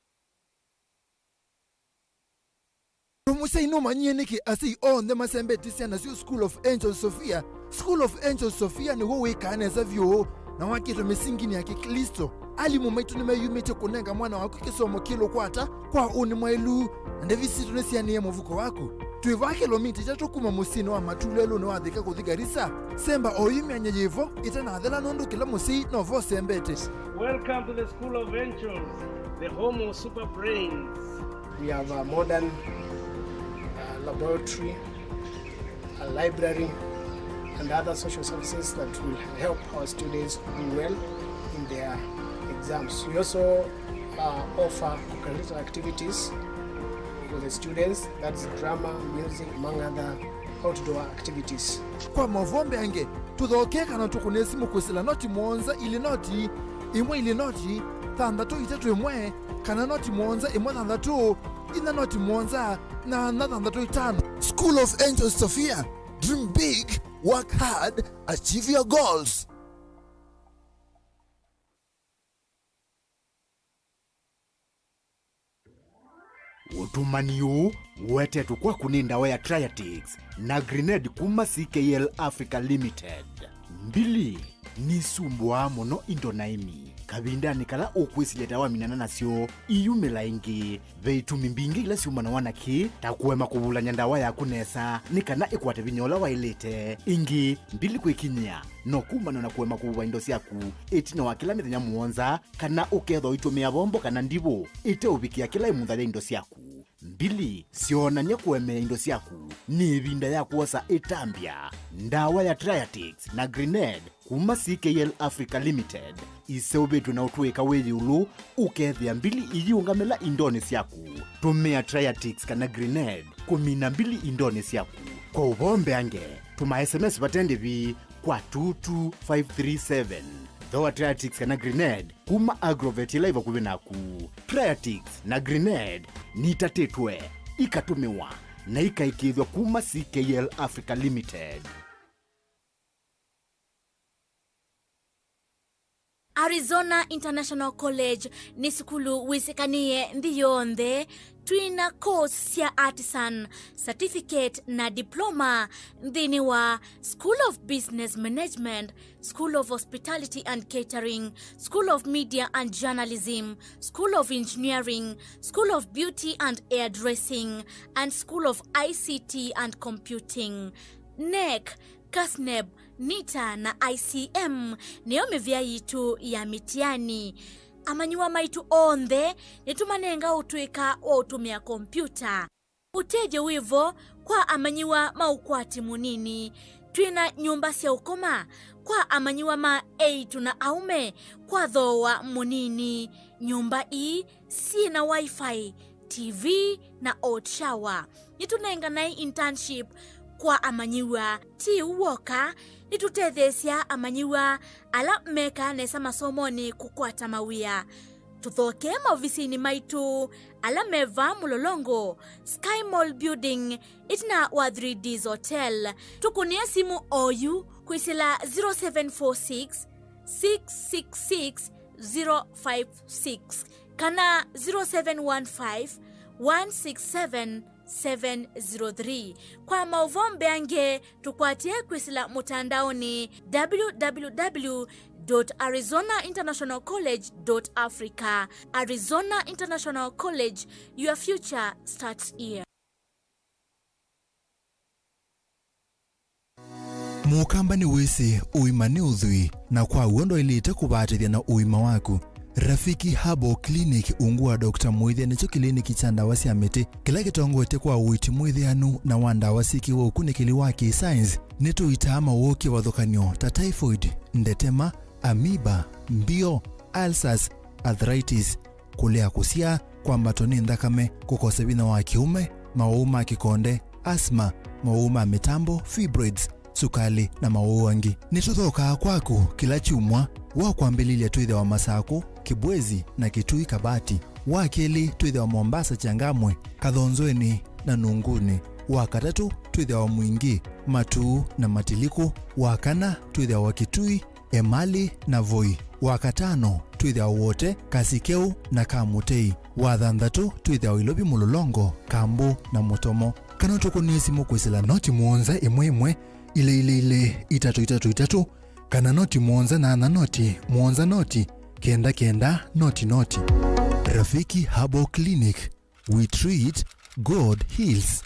Mũsyai nũmanyie nĩkĩ asyai onthe masembetye syana syoo School of Angels Sophia? School of Angels Sophia nĩw'o wĩkaa nesa vyũ na wakĩtwe mĩsinginĩ ya Kĩklĩsto. Alimũ maitũ nĩmeyumĩtye kũnenga mwana waku kĩsomo kĩlũkwata kwa ũnĩ mwaĩlu, na ndevi sitũ nĩsianĩe mũvuko waku. Twĩ vaa kĩlomita itatũ kuma mũsyĩnĩ wa matu lelũnĩ wa Thika kũthi Garissa. Semba oyu myanya yĩvo ĩtanathela, nũndũ kĩla mũsyai no vo ũsembete. Welcome to the School of Angels, the home of super brains. We have a modern, uh, laboratory, a library, and other social services that will help our students do well in their exams. We also, uh, offer co-curricular activities for the students, that's drama, music, among other outdoor activities. Kwa maũvoo mbeange, tũthokee kana tũkũne simũ kwĩsĩla noti mũonza ilĩ noti ĩmwe ilĩ noti thanthatũ itatũ ĩmwe, kana noti mũonza ĩmwe thanthatũ inya noti mũonza nyanya thanthatũ itano. School of Angels Sophia, dream big, work hard, achieve your goals. Ũtũmani ũũ ũetetwe kwaku nĩ ndawa ya Triatix na Grenade kuma C K L Africa Limited. Mbili nisumbũaa mũno indo na ĩmi. Kavindanĩ kala ũkwĩsilya ta waminana nasyo, iyumĩla ĩngĩ. Ve itumi mbingĩ ila syumanawa na kĩĩ, ta kũema kũvulany'a ndawa yaku nesa nĩ kana ĩkwate vinya ũla waĩlĩte. Ĩngĩ, mbili kwĩkinyĩa no kumana na kũema kũvuva indo syaku ĩtina wa kĩla mĩthenya mũonza, kana ũkethwa ũitũmĩa vombo kana ndivũ ĩteũvikĩa kĩla ĩmutha ya indo syaku. Mbili, syoonany'a kũemea indo syaku. Nĩ ĩvinda ya kwosa ĩtambya. Ndawa ya Triatix na Grenade kuma C K L Africa Limited iseũvĩtw'e na ũtũĩka wĩ ĩũlũ ũkethĩa mbili iyiũngamĩla indonĩ syaku. Tũmĩa Triatix kana Grenade kũmina mbili indonĩ syaku. Kwa ũvoo mbeange, tũma S M S vate ndĩvi kwa two two five three seven. Thooa Triatix kana Grenade kuma Agrovet ĩla ĩ vakuvĩ naku. Triatix na Grenade nitatĩtwe, ikatũmĩwa, na ikaĩkĩĩthw'a kuma C K L Africa Limited. Arizona International College nĩ sukulu wĩsĩkanĩe nthĩ yonthe. Twĩna course sya artisan, certificate na diploma nthĩnĩ wa School of Business Management, School of Hospitality and Catering, School of Media and Journalism, School of Engineering, School of Beauty and Hairdressing, and School of I C T and Computing. NEC, CASNEB, NITA na I C M nĩyo mĩvĩa yitũ ya mĩtiani. Amanyĩw'a maitũ onthe nĩtũmanenga ũtũĩka wa ũtũmĩa kompiuta. Ũtethyo wĩ vo kwa amanyĩw'a ma ũkwati mũnini. Twĩ na nyũmba sya ũkoma kwa amanyĩw'a ma eĩtu na aũme kwa thooa mũnini. Nyũmba ii syĩ na Wi-Fi, T V, na hot shower. Nĩtũnenganae internship kwa amanyĩw'a. Ti ũu w'oka, nĩtũtetheesyaa amanyĩw'a ala mekaa nesa masomonĩ kũkwata mawĩa. Tũthokee maovisinĩ maitũ ala me vaa Mũlolongo, Sky Mall Building, ĩtina wa Three Ds Hotel. Tũkũnĩe simũ oyu kwĩsĩla zero seven four six, six six six, zero five six kana zero seven one five, one six seven, seven zero three. Kwa maũvoo mbeange, tũkwatĩe kwĩsĩla mũtandaonĩ w w w dot arizona international college dot africa. Arizona International College, your future starts here. Mũkamba nĩwĩsĩ ũima nĩ ũthwii, na kwa w'o ndwaĩlĩte kũvatĩthya na ũima waku. Rafiki Herbal Clinic, ungu wa Doctor Mwĩthĩa, nĩkyo kĩliniki kya ndawa sya mĩtĩ kĩla kĩtongoetye kwa ũiiti mwĩthĩanu na wa ndawa syĩkĩwe ũkunĩkĩli wa kĩ-science. Nĩtũitaa mawoo kĩvathũkany'o ta typhoid, ndetema, amoeba, mbio, ulcers, arthritis, kũlea kũsyaa, kwambatwa nĩ nthakame, kũkosa vinya wa kĩũme, mawau ma kĩkonde, asthma, mawau ma mĩtambo, fibroids, sukalĩ, na mawau angĩ. Nĩtũthookaa kwaku kĩla kyumwa. Wa kwambĩlĩlya twĩthĩawa Masakũ, Kĩbwezi, na Kitui Kabati. Wa kelĩ twĩthĩawa Mombasa, Changamwe, Kathonzweni, na Nunguni. Wa katatũ twĩthĩawa Mwingi, Matuu, na Matiliku. Wa kana twĩthĩawa Kitui, Emali, na Voi. Wa katano twĩthĩawa Wote, Kasikeu, na Kamutei. Wa thanthatũ twĩthĩawa Ilovi, Mũlolongo, Kambu, na Mũtomo. Kana ũtũkũnĩe simũ kwĩsĩla noti mũonza ĩmwe ĩmwe, ilĩ ilĩ ilĩ, itatũ itatũ itatũ, kana noti mũonza nyanya noti mũonza noti kenda kenda noti noti. Rafiki Herbal Clinic, we treat, God heals.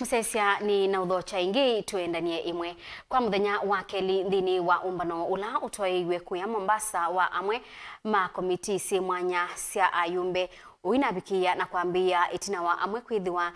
Mũsyaĩĩsya nĩ na ũthokya ĩngĩ, tũendanie ĩmwe. Kwa mũthenya wa kelĩ nthĩnĩ wa ũmbano ũla ũtwaĩiw'e kũya Mombasa wa amwe ma komitii syĩ mwanya sya ayũmbe, ũinavikĩĩa na kwambĩĩa ĩtina wa amwe kwĩthĩwa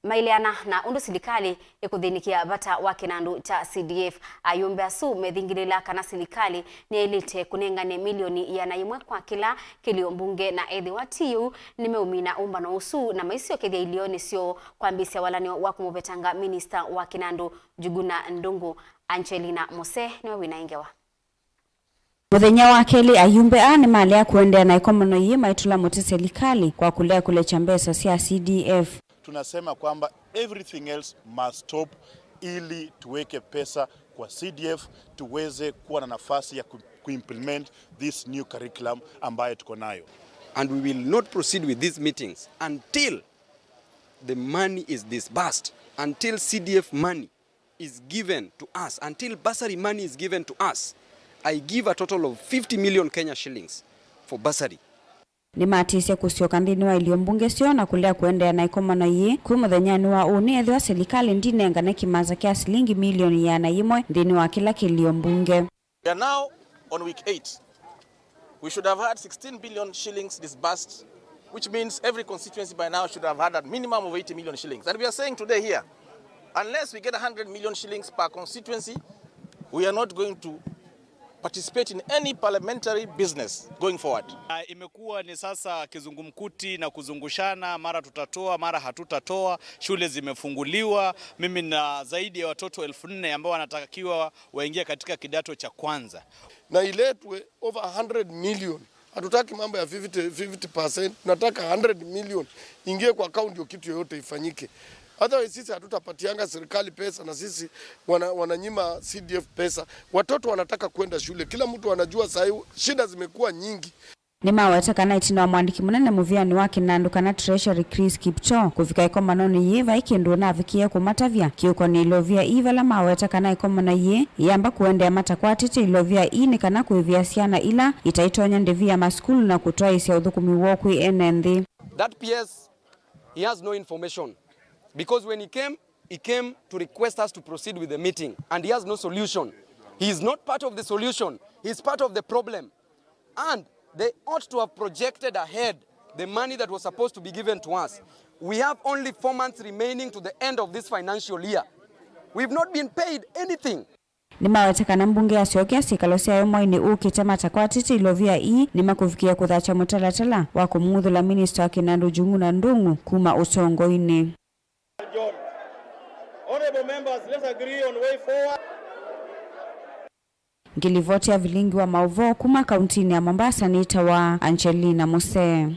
maileana na ũndũ silikalĩ ĩkũthĩnĩkĩa vata wa kĩnandũ kya C D F. Ayũmbe asu methingĩlĩla kana silikalĩ nĩyaĩlĩte kũnengane milioni ĩana yĩmwe kwa kĩla kĩlio mbunge, na ethĩwa ti ũu, nĩmeũmina ũmbano ũsu na maisyokethya ilionĩ syoo kwambĩĩsya walanĩo wa kũmũvetanga minista wa kĩnandũ Njuguna Ndung'u. Angelina Mose nĩwe wĩna ĩngewa. Mũthenya wa kelĩ, ayumbe aa nĩmalea kũendeea na ĩkomano yĩĩ maitũla mũtĩ selikalĩ kwa kũlea kũlekya mbesa sya C D F. Tunasema kwamba everything else must stop ili tuweke pesa kwa C D F tuweze kuwa na nafasi ya ku-, kuimplement this new curriculum ambayo tuko nayo. And we will not proceed with these meetings until the money is disbursed, until C D F money is given to us, until bursary money is given to us, I give a total of fifty million Kenya shillings for bursary. Nĩmaatĩĩsye kũsyoka nthĩnĩ wa ilio mbunge syoo na kũlea kũendeea na ĩkomano yĩĩ kwĩ mũthenyanĩ wa ũnĩ ethĩwa silikalĩ ndinengane kĩmanza kya silingi milioni ĩana yĩmwe nthĩnĩ wa kĩla kĩlio mbunge. We are now on week eight. We should have had sixteen billion shillings disbursed, which means every constituency by now should have had a minimum of eighty million shillings. And we are saying today here, unless we get a hundred million shillings per constituency, we are not going to participate in any parliamentary business going forward. Ah, imekuwa ni sasa kizungumkuti na kuzungushana, mara tutatoa, mara hatutatoa. Shule zimefunguliwa. Mimi na zaidi ya watoto elfu nne ambao wanatakiwa waingia katika kidato cha kwanza. Na iletwe over a hundred million. Hatutaki mambo ya fifty, fifty percent. Tunataka hundred million ingie kwa account, ndio kitu yoyote ifanyike. Otherwise, sisi hatutapatianga serikali pesa na sisi wana-, wananyima C D F pesa. Watoto wanataka kwenda shule. Kila mtu anajua saa hii shida zimekuwa nyingi. Nĩmaweta kana ĩtina wa mwandĩki mũnene mũvĩanĩ wa kĩnandũ kana Treasury Chris Kipchoo kũvika ĩkomanonĩ yĩĩ, vai kĩndũ ũnavikĩe kũmatavya kĩũkonĩ ilovia ii, vala maweta kana ĩkomano yĩĩ yamba kũendeea matakwatĩte ilovia ii nĩ kana kũĩvĩa syana ila itaitonya ndĩvi ya masukulu na kũtwaĩĩsya ũthũkũmi woo kwĩ ene nthĩ. That P S, he has no information because when he came, he came to request us to proceed with the meeting and he has no solution. He is not part of the solution, he is part of the problem. And they ought to have projected ahead the money that was supposed to be given to us. We have only four months remaining to the end of this financial year. We've not been paid anything. Nĩmaweta kana mbunge yasyokea syĩkalo syayo mwainĩ ũkĩte matakwatĩte ilovia ii nĩmakũvikĩa kũthakya mũtalatala wa kũmung'uthũla minista wa kĩnandũ Njuguna Ndung'u kuma ũtongoinĩ. John. Honorable members, let's agree on way forward. Ngĩlivoti ya vilingi wa maũvoo kuma kauntinĩ ya Mombasa nĩtawa Angelina Musee.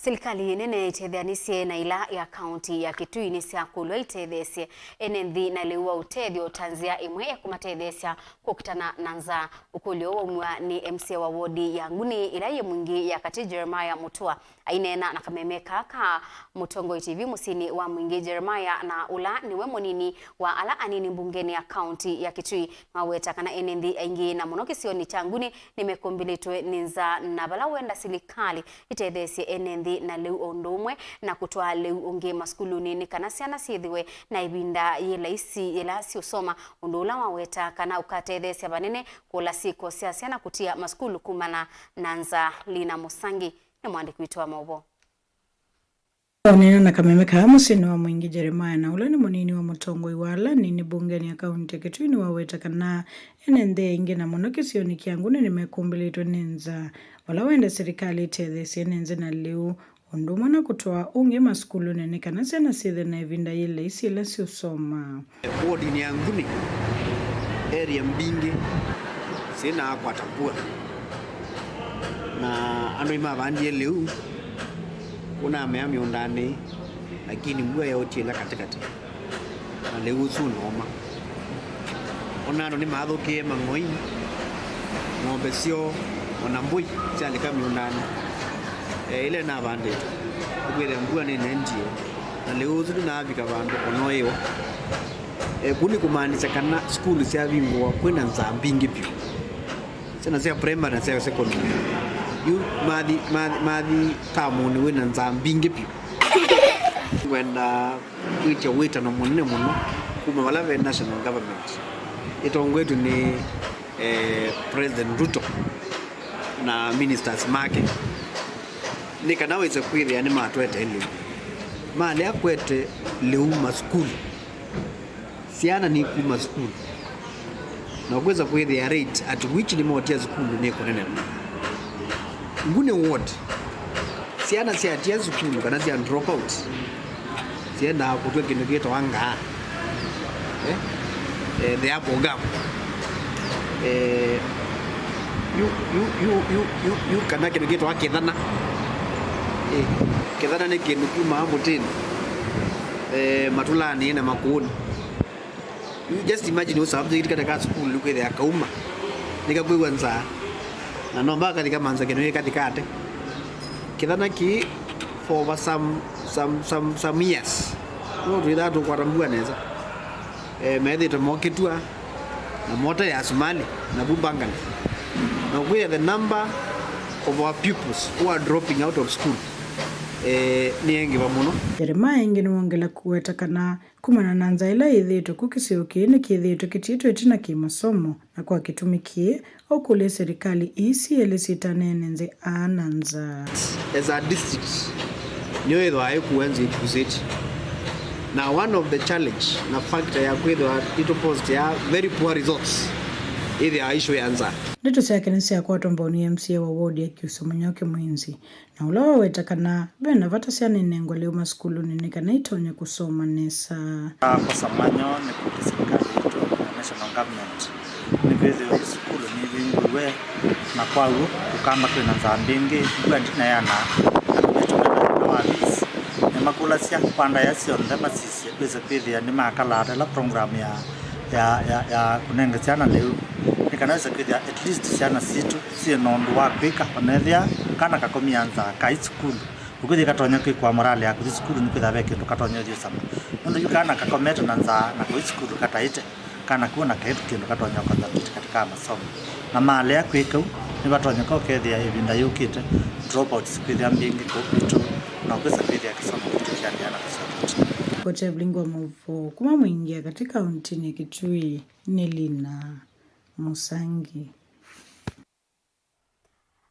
Silikalĩ nene itetheanĩsye na ĩla ya kaunti ya Kitui nĩsyakũlw'a itetheesye ene nthĩ na lĩu wa ũtethyo ta nzĩa ĩmwe ya kũmatetheesya kũkitana na nzaa. Ũkũlyo waumw'a nĩ M C A wa wodi ya Nguni ĩla yĩ Mwingi ya katĩ, Jeremiah Mutua, aineena na kameme kaa ka Mũtongoi T V mũsyĩnĩ wa Mwingi. Jeremiah, na ũla nĩwe mũnini wa ala anini mbungenĩ ya kaunti ya Kitui, nĩwaweta kana ene nthĩ aingĩ na mũno kĩsionĩ kya Nguni nĩmekũmbĩlĩtwe nĩ nzaa, na vala wenda silikalĩ itetheesye ene nthĩ na lĩu o ũndũ ũmwe na kũtwaa lĩu ũngĩ masukulunĩ nĩ kana syana syĩthĩwe na ĩvinda yĩ laisi yĩla siũsoma, ũndũ ũla waweta kana ũkatetheesya vanene kũla syĩko sya syana kũtia masukulu kumana na nzaa. Lina Mũsangi nĩ mwandĩki witũ wa maũvoo. Aũneena na kameme kaa mũsyĩnĩ wa Mwingi, Jeremiah, na ũla nĩ mũnini wa mũtongoi wa ala anini mbungenĩ ya kaunti ya Kitui, nĩwaweta kana ene nthĩ aingĩ na mũno kĩsionĩ kya Nguni nĩmekũmbĩlĩtwe nĩ nzaa, vala wenda silikalĩ ĩtetheesye ene nthĩ na lĩu, ũndũ ũmwe na kũtwaa ũngĩ masukulunĩ nĩ kana syana syĩthĩwe na ĩvinda yĩ laisi yĩla siũsoma. Wodinĩ ya Nguni, area mbingĩ syĩna kwata mbua, na andũ nĩmavandie lĩu, kũnamea mĩũndanĩ, lakini mbua yaũtie ĩla katĩkatĩ, na lĩu ũsu ũnooma. Ona andũ nĩmathũkĩe mang'oi, ng'ombe syoo, ona mbũi syalika mĩũndanĩ, e, ĩla ĩnavandĩtwe, kwĩthĩa mbua nĩnendie, na lĩu ũsu ndũnavika vandũ ona ũĩwa. E, kũu nĩ kũmaanisya kana sukulu syavingũwa kwĩna nzaa mbingĩ vyũ. Syana sya primary na sya secondary yu mathi, mathi, mathi tamũnĩ wĩna nzaa mbingĩ vyũ. Ngwenda kwĩtya wĩtano mũnene mũno kuma vala ve national government ĩtongoetwe nĩ, eh, President Ruto na ministers make, nĩ kana wĩse kwĩthĩa nĩmatwete lĩu. Malea kwete lĩu masukulu, syana nĩikuma sukulu, na ũkwĩsa kwĩthĩa rate at which nĩmotia sukulu nĩkũnenewa. Nguni ward, syana syatia sukulu kana sya drop out, syendaa kũtw'a kĩndũ kĩtawa ngaa. Eh? Eh, the apple gum. Eh, yu, yu, yu, yu, yu, yu, kana kĩndũ kĩtawa kĩthana. Eh, kĩthana nĩ kĩndũ kyumaa mũtĩnĩ, eh, matũlanĩ na makũũnĩ. You just imagine ũ subject kata ka sukulu nĩkwĩthĩa kauma, nĩkakwĩw'a nzaa, na no mbaka kathi kamanza kĩndũ kĩ kathi kate. Kĩthana kĩ for over some, some, some, some years. No twĩthaa tũkwata mbua nesa. Eh, methĩte mokĩtw'a na mota ya sumali na vu Bangali. Na ũkwĩthĩa the number of our pupils who are dropping out of school, eh, nĩ engĩva mũno. Jeremiah ĩngĩ nĩwongela kũweta kana kumana na nzaa ĩla yĩthĩĩtwe ku kĩsio kĩĩ nĩkĩthĩĩtwe kĩtiĩtwe ĩtina kĩ-masomo, na kwa kĩtumi kĩĩ, ũkũlya silikalĩ ii syelĩ syĩtane ene nthĩ aa na nzaa. As a district, nĩyo ĩthwaa ĩkua nzĩ ĩkusĩtye. Na one of the challenge na factor ya kwĩthĩwa ĩtũ post ya very poor results ĩthĩawa issue ya nzaa. Ndeto syake nĩsyakwatwa mbau nĩ M C A wa ward ya Kyusũ Mũnyoke Mwinzi, na ũla waweta kana ve na vata syana inengwe lĩu masukulunĩ nĩ kana itonye kũsoma nesa. Kũkosa mwanya nĩ kũkĩ silikalĩ yitũ na national government nĩkwĩthĩwa yu sukulu nĩivingũiwe, na kwa w'o kũkamba kwĩna nzaa mbingĩ, mbua ndinayana, andũ metũmĩla na wa fees, nĩmakũlasya kwa ndaĩa syonthe masisye kwĩsa kwĩthĩa nĩmakalata ĩla program ya, ya, ya, ya kũnenge syana lĩu, nĩ kana wĩse kwĩthĩa at least syana sitũ syĩ na ũndũ wa kwĩka, onethĩa kana kakomia nzaa kai sukulu. Ũkwĩthĩa katonya kwĩkwa morale ya kũthi sukulu nĩkwĩthĩa ve kĩndũ katonya ũthi ũsama. Nũndũ yu kana kakomete na nzaa na kũi sukulu kataĩte, kana kwona kaĩ kĩndũ katonya concentrate katika masomo. Na malea kwĩka ũu, nĩvatonyeka ũkethĩa ĩvinda yũkĩte, dropouts kwĩthĩa mbingĩ kũu kwitũ, na ũkwĩsa kwĩthĩa kĩsomo kitũ kyaendeea na kũsokete. Kote Evelyn wa Mũvo, kuma Mwingi ya katĩ kauntinĩ Kitui, nĩ Lina Mũsangi.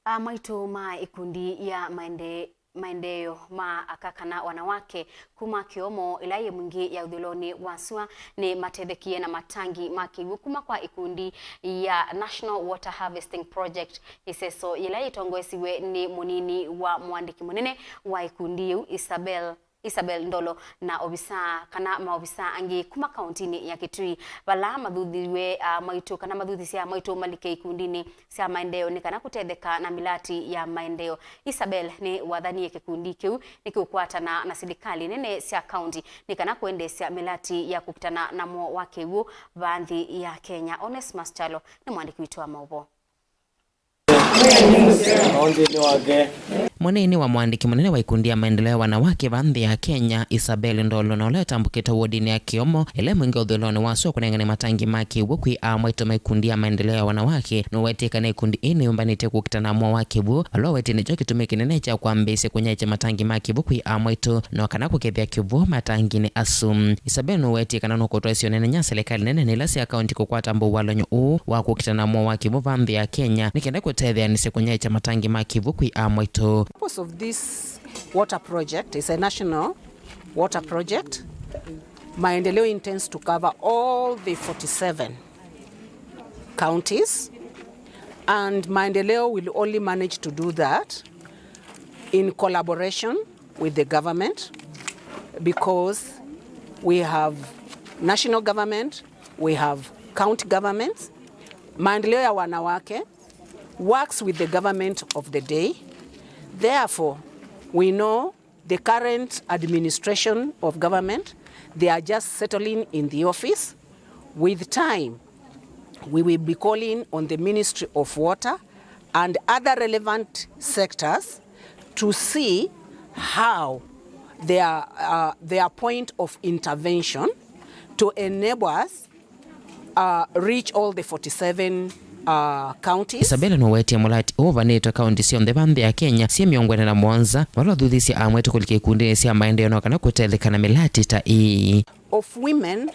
Amwaitũ ma ikundi ya maende-, maendeeo ma aka kana wanawake kuma Kĩomo ĩla yĩ Mwingi ya ũthũĩlonĩ wa sua nĩ matethekie na matangi ma kĩw'ũ kuma kwa ikundi ya National Water Harvesting Project, ĩseso yĩla yĩtongoesiw'e nĩ mũnini wa mũandĩki mũnene wa ikundi yĩu, Isabel Isabel Ndolo na ovisaa kana maovisaa angĩ kuma kauntinĩ ya Kitui, vala mathuthiw'e, ah, maitũ kana mathuthisya maitũ malike ikundinĩ sya maendeeo nĩ kana kũtetheka na mĩlati ya maendeeo. Isabel nĩ wathanie kĩkundi kĩu nĩkĩũkwatana na silikalĩ nene sya kaunti nĩ kana kũendeesya mĩlati ya kũkitana na mũo wa kĩw'ũ vaa nthĩ ya Kenya. Onesmus Kyalo nĩ mwandĩki witũ wa maũvoo. Mũnini wa mwandĩki mũnene wa ikundi ya maendeleo ya wanawake vaa nthĩ ya Kenya, Isabel Ndolo, na ũla ũtambũkĩte wodinĩ ya Kĩomo, ĩla mwingĩ ũthũĩlonĩ wa sua kũnengane matangi ma kĩw'ũ kwĩ aa mwaitũ ma ikundi ya maendeleo ya wanawake, nũwetie kana ikundi ii nĩyũmbanĩtye kũkitana na mũo wa kĩw'ũ, ũla ũwetie nĩkyo kĩtumi kĩnene kya kwambĩĩsya kũnyaĩĩkya matangi ma kĩw'ũ kwĩ aa mwaitũ, no kana kũkethya kĩw'ũ matanginĩ asu. Isabel nũwetie kana nũkũtwaĩsya ũnene nginya silikalĩ nene na ila sya kaunti kũkwata mbũwalany'o ũũ wa kũkitana na mũo wa kĩw'ũ vaa nthĩ ya Kenya nĩ kenda kũtetheanĩsya kũnyaĩĩkya matangi ma kĩw'ũ kwĩ aa mwaitũ. Purpose of this water project is a national water project. Maendeleo intends to cover all the forty-seven counties, and Maendeleo will only manage to do that in collaboration with the government, because we have national government, we have county governments. Maendeleo ya Wanawake works with the government of the day. Therefore, we know the current administration of government, they are just settling in the office. With time, we will be calling on the Ministry of Water and other relevant sectors to see how their, uh, their point of intervention to enable us, uh, reach all the forty-seven, uh, counties. Isabella nũwetie mũlati ũũ ũvanĩtwe kaunti syonthe vaa nthĩ ya Kenya syĩ mĩongo ĩna na mũonza, vala ũthuthisye amwe tũkũlike ikundinĩ sya maendeeo no kana kũtetheka na mĩlati ta ĩĩ. Of women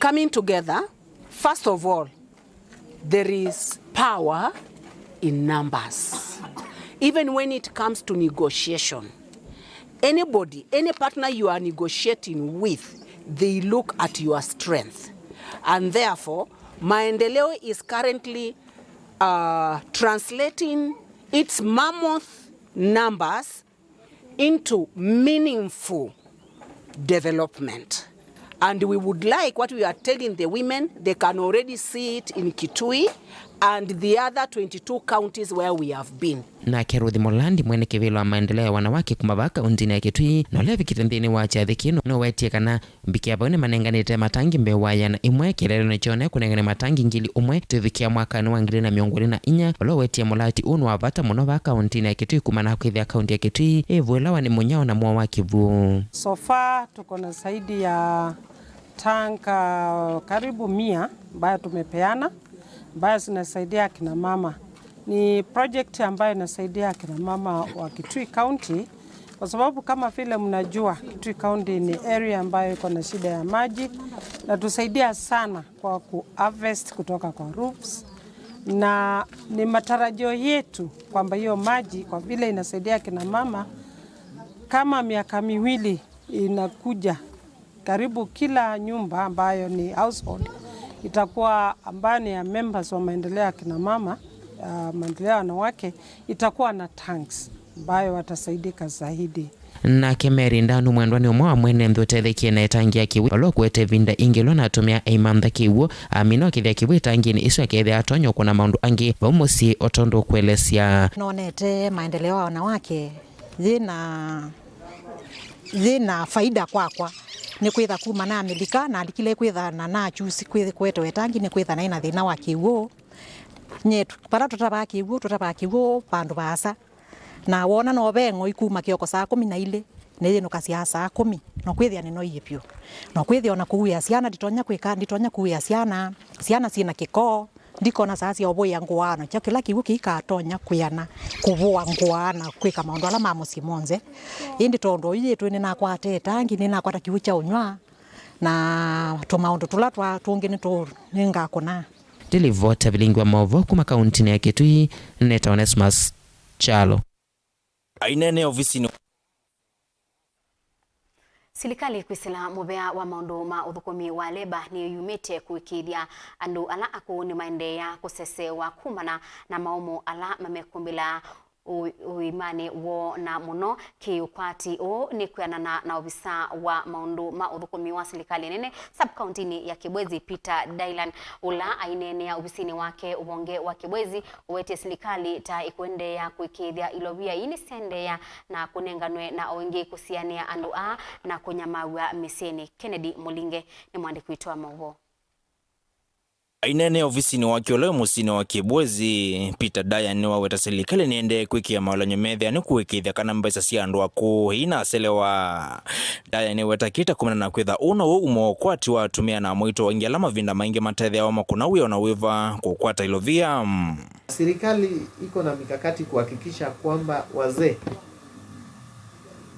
coming together, first of all, there is power in numbers. Even when it comes to negotiation, anybody, any partner you are negotiating with, they look at your strength. And therefore, Maendeleo is currently, uh, translating its mammoth numbers into meaningful development. And we would like, what we are telling the women, they can already see it in Kitui and the other twenty-two counties where we have been. Nake Ruth Mulandi, mwene kĩvĩla wa maendeleo ya wanawake kuma vaa kauntinĩ ya Kitui, na ũla evikĩte nthĩnĩ wa kyathĩ kĩĩ, nũwetie kana mbikĩa vau nĩmanenganĩte matangi mbee wa ĩana ĩmwe, kĩeleelonĩ kyoo nĩ kũnengane matangi ngili ũmwe tũivikĩa mwakanĩ wa ngili na mĩongo ĩlĩ na inya, ũla ũwetie mũlati ũũ nĩ wa vata mũno vaa kauntinĩ ya Kitui kumana na kwĩthĩa kaunti ya Kitui ĩvũĩlawa nĩ mũnyao na mũo wa kĩw'ũ. So far tuko na zaidi ya tanka karibu mia ambayo tumepeana, ambayo zinasaidia akina mama. Ni project ambayo inasaidia akina mama wa Kitui County, kwa sababu kama vile mnajua, Kitui County ni area ambayo iko na shida ya maji, na tusaidia sana kwa ku harvest kutoka kwa roofs, na ni matarajio yetu kwamba hiyo maji, kwa vile inasaidia akina mama, kama miaka miwili inakuja, karibu kila nyumba ambayo ni household itakuwa, ambayo ni ya members wa maendeleo ya kina mama, ya maendeleo ya wanawake, itakuwa na tanks ambayo watasaidika zaidi. Nake Mary Ndanu Mwendwa nĩ ũmwe wa mwene nthĩ ũtethekie na ĩtangi ya kĩw'ũ, ũla ũkũete ĩvinda ĩngĩ ĩla natũmĩa eimantha kĩw'ũ, amina ũkĩthĩa kĩw'ũ ĩtanginĩ ĩsu akethĩa atonya ũkũna maũndũ angĩ vau mũsyĩ o tondũ ũkũelesya. Nonete maendeleo ya wanawake yĩna, yĩna faida kwakwa. Nĩ kwĩtha kuma na Amelika, nalikile kwĩtha na nachusi kwĩ-, kũetewa ĩtangi, nĩ kwĩtha naĩ na thĩna wa kĩw'ũ. Nye tu-, vala tũtavaa kĩw'ũ, tũtavaa kĩw'ũ vandũ vaasa. Na wona no ve ng'oi kuma kĩoko saa kũmi na ilĩ, nĩyĩnũkasya saa kũmi, no kwĩthĩa nĩnoie vyũ. No kwĩthĩa ona kũuĩa syana, nditonya kwĩka, nditonya kũuĩa syana, syana syĩna kĩkoo, ndikona saa sya ũvũĩa ngũa, nakyo kĩla kĩw'ũ kĩikatonya kwĩana kũvũa ngũa na kwĩka maũndũ ala ma mũsyĩ monthe. Ĩndĩ tondũ oyu yĩtũ nĩnakwata ĩtangi, nĩnakwata kĩw'ũ kya ũnyw'a, na tũmaũndũ tũla twa, tũngĩ nĩtũ-, nĩngakũna. Ndĩlivota vilingi wa maũvoo kuma kauntinĩ ya Kitui, nĩtawa Onesmus Kyalo. Ainene ovisinĩ. Silikalĩ kwĩsĩla mũvea wa maũndũ ma ũthũkũmi wa leba nĩyumĩte kũĩkĩĩthya andũ ala akũũ nĩmaendeea kũsesewa kumana na maũmũ ala mamekũmbĩla ũ-, ũimanĩ woo, na mũno kĩ-ũkwati ũũ nĩ kwĩanana na ovisa wa maũndũ ma ũthũkũmi wa silikalĩ nene sub-kauntinĩ ya Kibwezi, Peter Dylan, ũla aineenea ovisinĩ wake ũvonge wa Kibwezi, ũwetie silikalĩ ta ĩkũendeea kũĩkĩĩthya ilovia ii nĩsyaendeea na kũnenganwe na o ĩngĩ kũsianĩa andũ aa na kũnyamaw'a mĩsyĩnĩ. Kennedy Mũlinge nĩ mwandĩki witũ wa maũvoo. Aineenea ovisinĩ wake ũla wĩ mũsyĩnĩ wa Kibwezi, Peter Daya nĩwaweta silikalĩ nĩendee kwĩkĩa maũlany'o methĩa nĩ kũĩkĩĩthya kana mbesa sya andũ akũũ iinaselewa. Daya nĩweta kĩta kumana na kwĩtha ũũ now'o umo wa ũkwati wa atumĩa na amwaitũ aingĩ ala mavinda maingĩ matethĩawa makũna wĩa o na wĩva kũkwata ilovia. Serikali iko na mikakati kuhakikisha kwamba wazee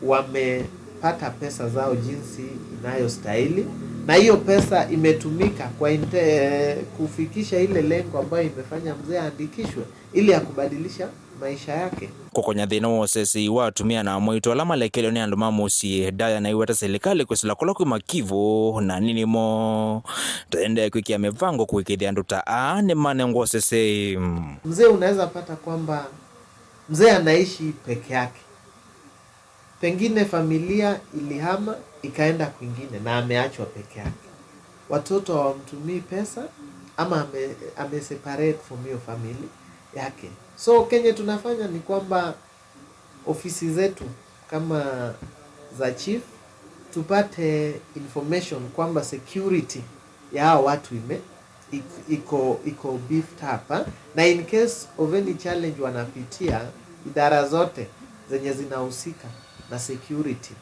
wamepata pesa zao jinsi inayostahili, na hiyo pesa imetumika kwa inte-, kufikisha ile lengo ambayo imefanya mzee aandikishwe ili ya kubadilisha maisha yake. Kũkonya thĩna wa ũsesei wa atumĩa na amwaitũ ala malekelwe nĩ andũ ma mũsyĩ, Daya naiweta silikalĩ kwĩsĩla kũla kwĩ makivũ na nĩ nĩmo taendee kwĩkĩa mĩvango kũĩkĩĩthya andũ ta aa nĩmanengwa ũsesei. Mzee unaweza pata kwamba mzee anaishi peke yake. Pengine familia ilihama ikaenda kwingine na ameachwa peke yake. Watoto hawamtumii pesa ama ame, ame separate from hiyo family yake. So kenye tunafanya ni kwamba ofisi zetu kama za chief tupate information kwamba security ya hao watu ime-, ik-, iko, iko beefed up, ha? Na in case of any challenge wanapitia, idara zote zenye zinahusika na security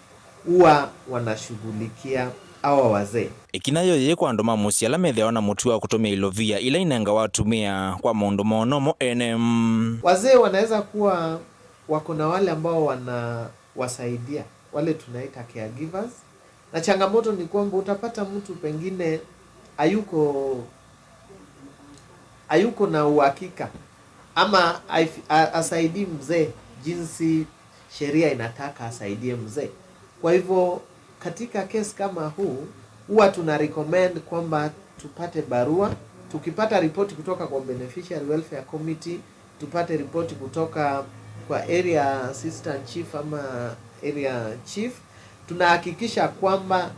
huwa wanashughulikia hawa wazee. Ĩkinya yo yĩĩ kwa andũ ma mũsyĩ ala methĩawa na mũtuo wa kũtũmĩa ilovia ila inengawa atumĩa kwa maũndũ moo nomo ene. Mm. Wazee wanaweza kuwa wako na wale ambao wanawasaidia, wale tunaita caregivers. Na changamoto ni kwamba utapata mtu pengine hayuko, hayuko na uhakika ama haif-, ha-, hasaidii mzee jinsi sheria inataka asaidie mzee. Kwa hivyo, katika case kama huu, huwa tuna recommend kwamba tupate barua, tukipata ripoti kutoka kwa Beneficiary Welfare Committee, tupate ripoti kutoka kwa area assistant chief ama area chief, tunahakikisha kwamba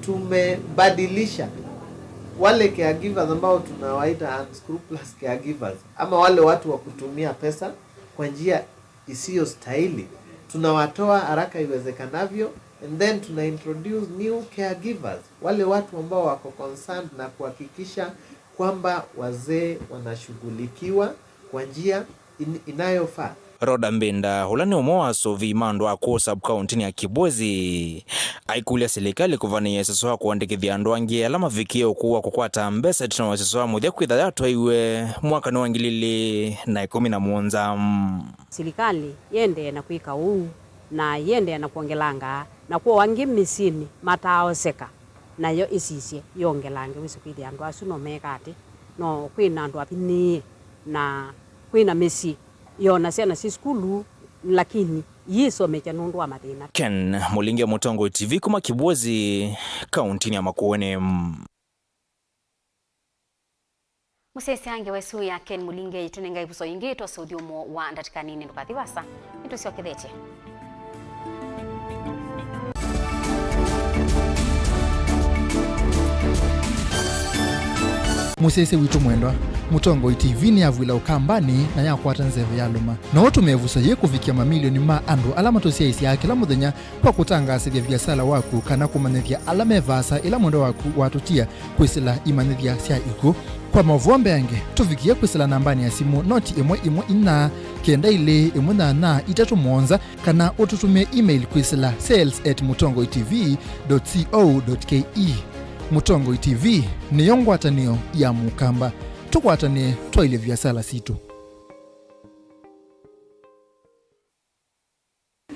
tumebadilisha wale caregivers ambao tunawaita unscrupulous caregivers, ama wale watu wa kutumia pesa kwa njia isiyostahili. Tunawatoa haraka iwezekanavyo, and then tuna introduce new caregivers, wale watu ambao wako concerned na kuhakikisha kwamba wazee wanashughulikiwa kwa njia in-, inayofaa. Rhoda Mbinda, ũla nĩ ũmwe wa asũvĩi ma andũ akũũ sub-kaũntĩnĩ ya Kibwezi, aikũlya silikalĩ kũvanĩĩa ũsesũ wa kũandĩkĩthya andũ angĩ ala mavikĩe ũkũũ wa kũkwata mbesa ĩtina wa ũsesũ wa mũthya kwĩtha yatwaiwe mwakanĩ wa ngili ilĩ na ĩkũmi na mũonza. Silikalĩ yĩendee na kwĩka ũu, na yĩendee na kwongelanga na kwoa angĩ mĩsyĩnĩ mataaoseka, nayo ĩsisye yongelange. Wĩsĩ kwĩthĩa andũ asu no meeka atĩ, no kwĩ na andũ avinyĩĩe, na kwĩ na mĩsyĩ yona syana syĩ sukulu, lakini iisomekya nũndũ wa mathĩna. Ken Mũlinge, Mũtongoi T V, kuma Kibwezi, kaũntĩnĩ ya Makueni. Mũsyaĩĩsya ngewa ĩsu ya Ken Mũlinge ĩtũnenga ĩvuso yĩngĩ twose ũthyũmũo wa ndatĩka nini. Ndũkathi vaasa, nĩtũsyokethetye. Mũsyaĩĩsya witũ mwendwa, Mũtongoi T V nĩyavw'ĩla Ũkambanĩ na yakwata nzeve yalũma. No ũtũmĩe ĩvuso yĩĩ kũvikĩa mamilioni ma andũ ala matũsyaĩĩsyaa kĩla mũthenya kwa kũtangaasĩthya viasala waku kana kũmanyĩthya ala me vaasa ĩla mwendwa waku watũtia kwĩsĩla imanyĩthya sya ikw'ũ. Kwa maũvoo mbeange, tũvikĩe kwĩsĩla nambanĩ ya simũ noti ĩmwe ĩmwe inya kenda ilĩ ĩmwe nyanya itatũ mũonza, kana ũtũtũmĩe email kwĩsĩla sales at mũtongoi T V dot co dot K E. Mũtongoi T V nĩyo ngwatanĩo ya Mũkamba. Tũkwatanĩe twaĩlye viasala sitũ.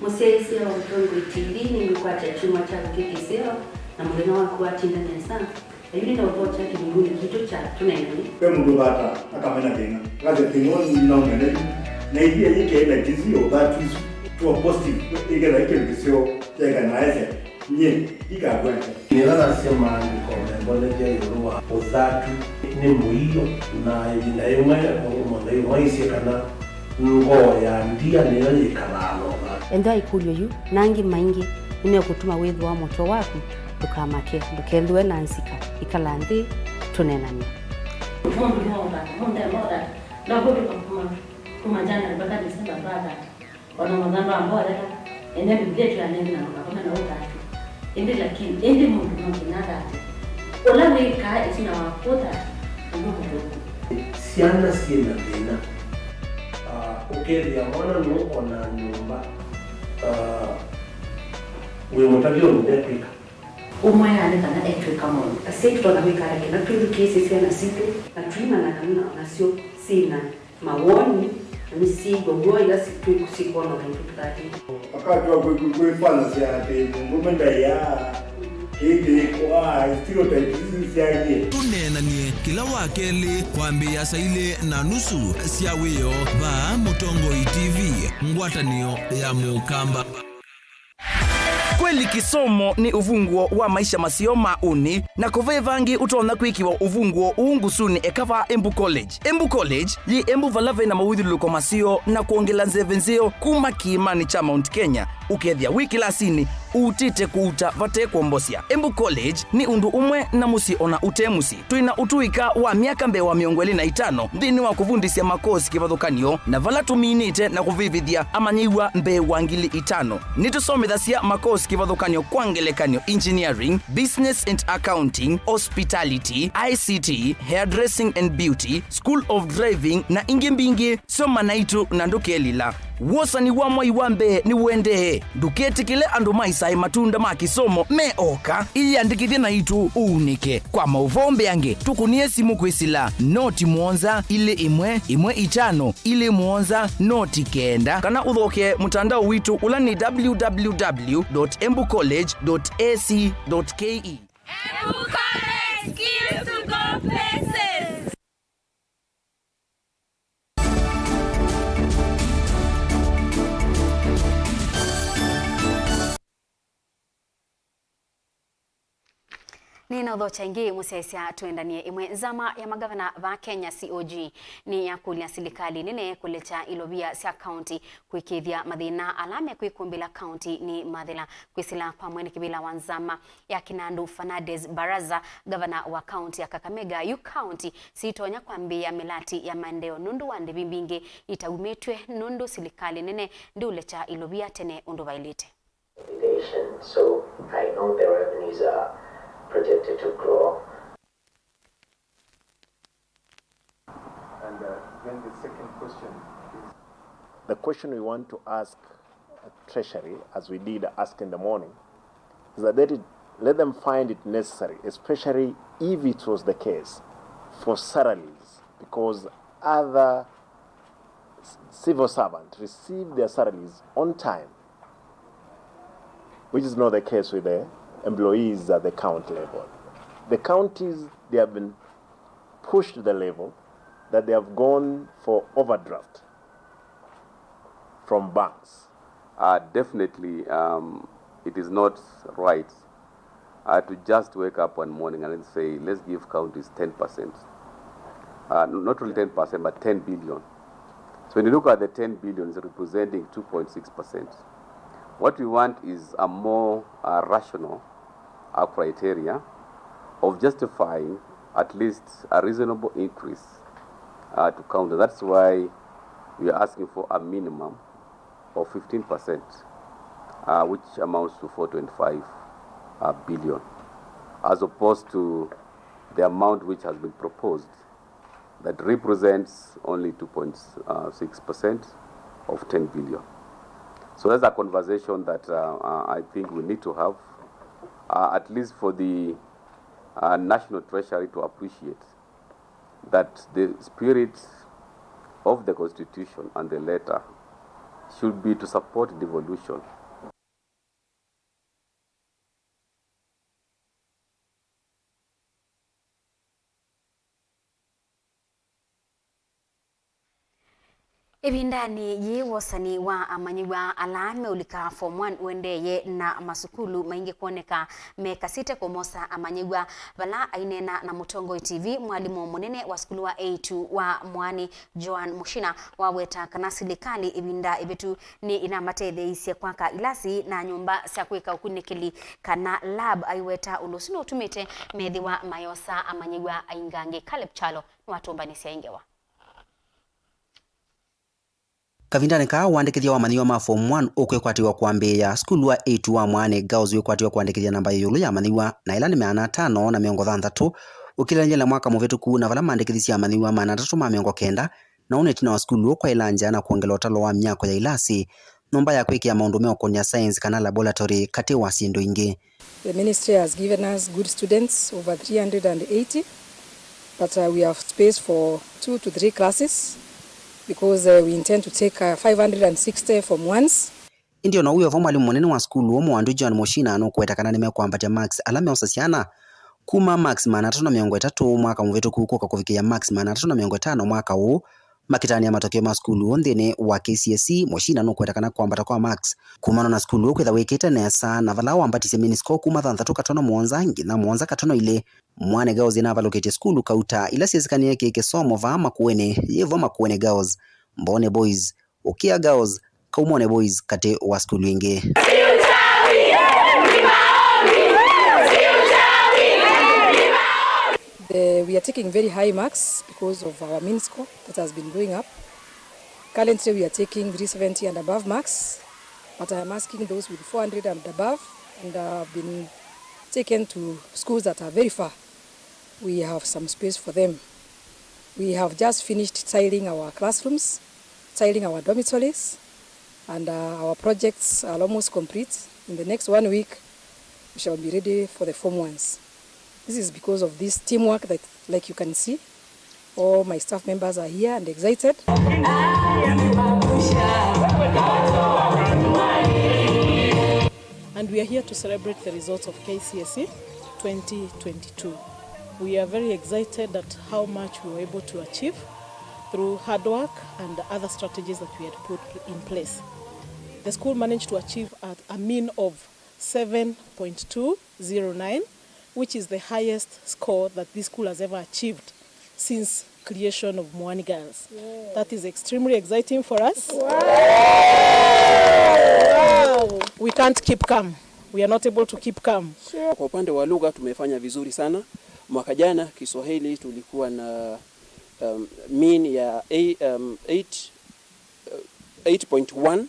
Mũsyaĩĩsya wa Mũtongoi T V nĩngũkwatya kyumwa kyaku kĩ kĩseo, na mũthenya waku watinda nesa. Na yu nĩ na ũvoo kya kĩlungunĩ kitũ kya tũnengane. Ve mũndũ vata akamena thĩna, akasya thĩna ũũ nĩninaũmena yu, na ĩthĩa yĩkĩe na jinsi ya ũthatu isu, tuo positive, ĩkethwa ĩ kĩndũ kĩseo kyaĩka na aĩsya, nyie ndikakũenga. Nĩla nasya maandĩko membolethya ĩũlũ wa ũthatu nĩ mũio, na ĩvinda yĩmwe mũndũ ũmwe aisye kana Ngoo ya ndia nĩyo yĩkalaa na ũthatu. Ethĩwa ĩkũlyo yu na angĩ maingĩ nĩmekũtuma wĩthĩwa mũtwe waku, ndũkamake, ndũkethĩwe na nzika. Ĩkala nthĩ, tũneenany'e. Mũndũ no ũthata, mũndũ no ũthata, ndakũtũka kuma, kuma January mpaka December twathata. O na mathandũ amborera, ene Mbivilia ĩtwĩanenge na ndũkakome na ũthatu. Ĩndĩ lakini, ĩndĩ mũndũ no nginya athate. Ũla wĩkaa ĩtina wa kũthata, ũndũ mũthũku. Syana syĩ na thĩna. Ah, ũkethĩa mwana nũũ o na nyũmba, ah, wĩ mũtavya ũndũ ndekwĩka. Ũmwĩaa nĩ kana etw'ĩka maũndũ. Asyai tũtonya kwĩka ata kĩla twĩthukĩĩsye syana sitũ na tũimanya kana nasyo syĩ na mawoni na nĩsyĩw'a w'o ĩla sikwona maitũ tũthatĩte? Akatw'a kwĩfanasya atĩ mũndũũme ndaĩaa. Kĩĩ kĩkwaa, stereotypes isu syaie. Tũneenany'e kĩla wa kelĩ kwambĩĩa saa ilĩ na nusu sya wĩoo vaa Mũtongoi T V, ngwatanĩo ya Mũkamba. Kweli kĩsomo nĩ ũvunguo wa maisha maseo ma ũnĩ, na kũveva angĩ ũtonya kwĩkĩwa ũvunguo ũũ ngusunĩ eka vaa Embu College. Embu College yĩ Embu vala vena mawĩthyũlũlũko maseo na kwongela nzeve nzeo kuma kĩĩmanĩ kya Mount Kenya, ũkethĩa wĩ kĩlasinĩ ũutĩte kũuta vate kwombosya. Embu College nĩ ũndũ ũmwe na mũsyĩ ona ũte mũsyĩ. Twĩ na ũtũĩka wa myaka mbee wa mĩongo ĩlĩ na itano nthĩnĩ wa kũvundĩsya makosi kĩvathũkany'o, na vala tũminĩte na kũvĩvĩthya amanyĩw'a mbee wa ngili itano. Nĩtũsomethasya makosi kĩvathũkany'o, kwa ngelekany'o, engineering, business and accounting, hospitality, I C T, hairdressing and beauty, school of driving, na ingĩ mbingĩ. Soma naitũ na ndũkelila. Wosani wa mwai wa mbee nĩũendee. Ndũketĩkĩle andũ ma ĩsaĩ matunda ma kĩsomo me oka. Ĩyĩandĩkĩthye naitũ ũunĩke. Kwa maũvoo mbeange, tũkũnĩe simũ kwĩsĩla noti mũonza ilĩ ĩmwe ĩmwe itano ilĩ mũonza noti kenda, kana ũthokee mũtandao witũ ũla nĩ www dot embucollege dot ac dot ke. Embu College, skills to go places. Nĩnaũthokya ĩngĩ mũsyaĩĩsya twendanie. Ĩmwe nzama ya magavana va Kenya, C O G, nĩyakũlya silikalĩ nene kũlekya ilovia sya kaunti kũĩkĩĩthya mathĩna ala mekwĩkumbĩla kaunti nĩ mathela. Kwĩsĩla kwa mwene kĩvĩla wa nzama ya Kinandu, Fernandes Baraza, ngavana wa kaunti ya Kakamega, yu kaunti sitonya kwambĩĩa mĩlati ya maendeeo nũndũ wa ndĩvi mbingĩ itaumĩtw'e nũndũ silikalĩ nene ndĩũlekya ilovia tene ũndũ vaĩlĩte. Population, so I know the revenues are projected to grow. And uh, then the second question is. The question we want to ask Treasury, as we did ask in the morning, is that let, it, let them find it necessary, especially if it was the case, for salaries, because other civil servants receive their salaries on time, which is not the case with the employees at the county level. The counties, they have been pushed to the level that they have gone for overdraft from banks. Uh, definitely, um, it is not right uh, to just wake up one morning and say, let's give counties ten percent. Uh, not really ten percent, but ten billion. So when you look at the ten billion, it's representing two point six percent. What we want is a more uh, rational uh, criteria of justifying at least a reasonable increase uh, to counties. That's why we are asking for a minimum of fifteen percent, uh, which amounts to four twenty-five uh, billion, as opposed to the amount which has been proposed that represents only two point six percent of ten billion. So that's a conversation that uh, uh, I think we need to have, uh, at least for the uh, National Treasury to appreciate that the spirit of the Constitution and the letter should be to support devolution. Ĩvindanĩ yĩĩ, wosani wa amanyĩw'a ala meũlika form one ũendeeye, na masukulu maingĩ kwoneka mekasĩte kũmosa amanyĩw'a. Vala aineena na Mũtongoi T V, mwalimũ mũnene wa sukulu wa A two wa Mwaani, Joan Mushina, waweta kana silikalĩ ĩvinda ĩvĩtu nĩ ĩnamatetheeisye kwaka ilasi na nyũmba sya kwĩka ũkunĩkĩli, kana lab. Aiweta ũndũ ũsu nũtumĩte methĩwa mayosa amanyĩw'a aingangĩ. Caleb Kyalo nĩwatũmbanĩsya ĩ ngewa. Kavindanĩ kaa, ũandĩkĩthya wa amanyĩw'a ma form one ũkwĩkwatĩw'a kwambĩĩa, sukulu wa A two wa Mwaani Girls wĩkwatĩw'a kũandĩkĩthya namba ya ĩũlũ ya amanyĩw'a, na ĩla nĩ maana atano na mĩongo thanthatũ, ũkĩlĩlanĩlya na mwaka mũvĩtũku, na vala maandĩkĩthisye amanyĩw'a maana atatũ ma mĩongo kenda, na ũu nĩ ĩtina wa sukulu ũũ kwaĩla nzĩa na kwongela ũtalo wa myako ya ilasi, nyũmba ya kwĩkĩa maũndũ meũkũnĩa science kana laboratory, katĩ wa syĩndũ ingĩ. The ministry has given us good students, over three hundred and eighty, but, uh, we have space for two to three classes because, uh, we intend to take, uh, five hundred and sixty form ones. Ĩndĩ o na ũu wĩ o vo, mwalimũ mũnene wa sukulu ũũ, Mũwandu John Mushina, nũkũweta kana nĩmekwambatya marks ala meosa syana kuma marks maana atatũ na mĩongo ĩtatũ mwaka mũvĩtũku kũka kũvikĩĩa marks maana atatũ na mĩongo ĩtano mwaka ũũ, makĩtanĩa matokeo ma sukulu ũũ nthĩnĩ wa K C S E. Mushina nũkweta kana kwambata kwa marks kumana na sukulu ũũ kwĩtha wĩkĩte nesa, na vala wambatisye mean score kuma thanthatũ katono mũonza nginya mũonza katono ilĩ. Mwaani Girls nĩnavalũkĩtye sukulu kauta ila syĩsĩkanĩe kĩ kĩsomo vaa Makueni, yĩ vo Makueni Girls, Mbooni Boys, Ũkĩa Girls, Kaumone Boys, katĩ wa sukulu ingĩ. The, we are taking very high marks because of our mean score that has been going up. Currently, we are taking three seventy and above marks, but I am asking those with four hundred and above and have been taken to schools that are very far. We have some space for them. We have just finished tiling our classrooms, tiling our dormitories, and, uh, our projects are almost complete. In the next one week, we shall be ready for the form ones. This is because of this teamwork that, like you can see, all my staff members are here and excited. And we are here to celebrate the results of K C S E twenty twenty-two. We are very excited at how much we were able to achieve through hard work and other strategies that we had put in place. The school managed to achieve a, a mean of seven point two zero nine, which is the highest score that this school has ever achieved since creation of Mwaani Girls. That is extremely exciting for us. Wow. We can't keep calm. We are not able to keep calm. Kwa upande wa lugha tumefanya vizuri sana. Mwaka jana Kiswahili tulikuwa na, um, mean ya a-, um, eight, uh, eight point one,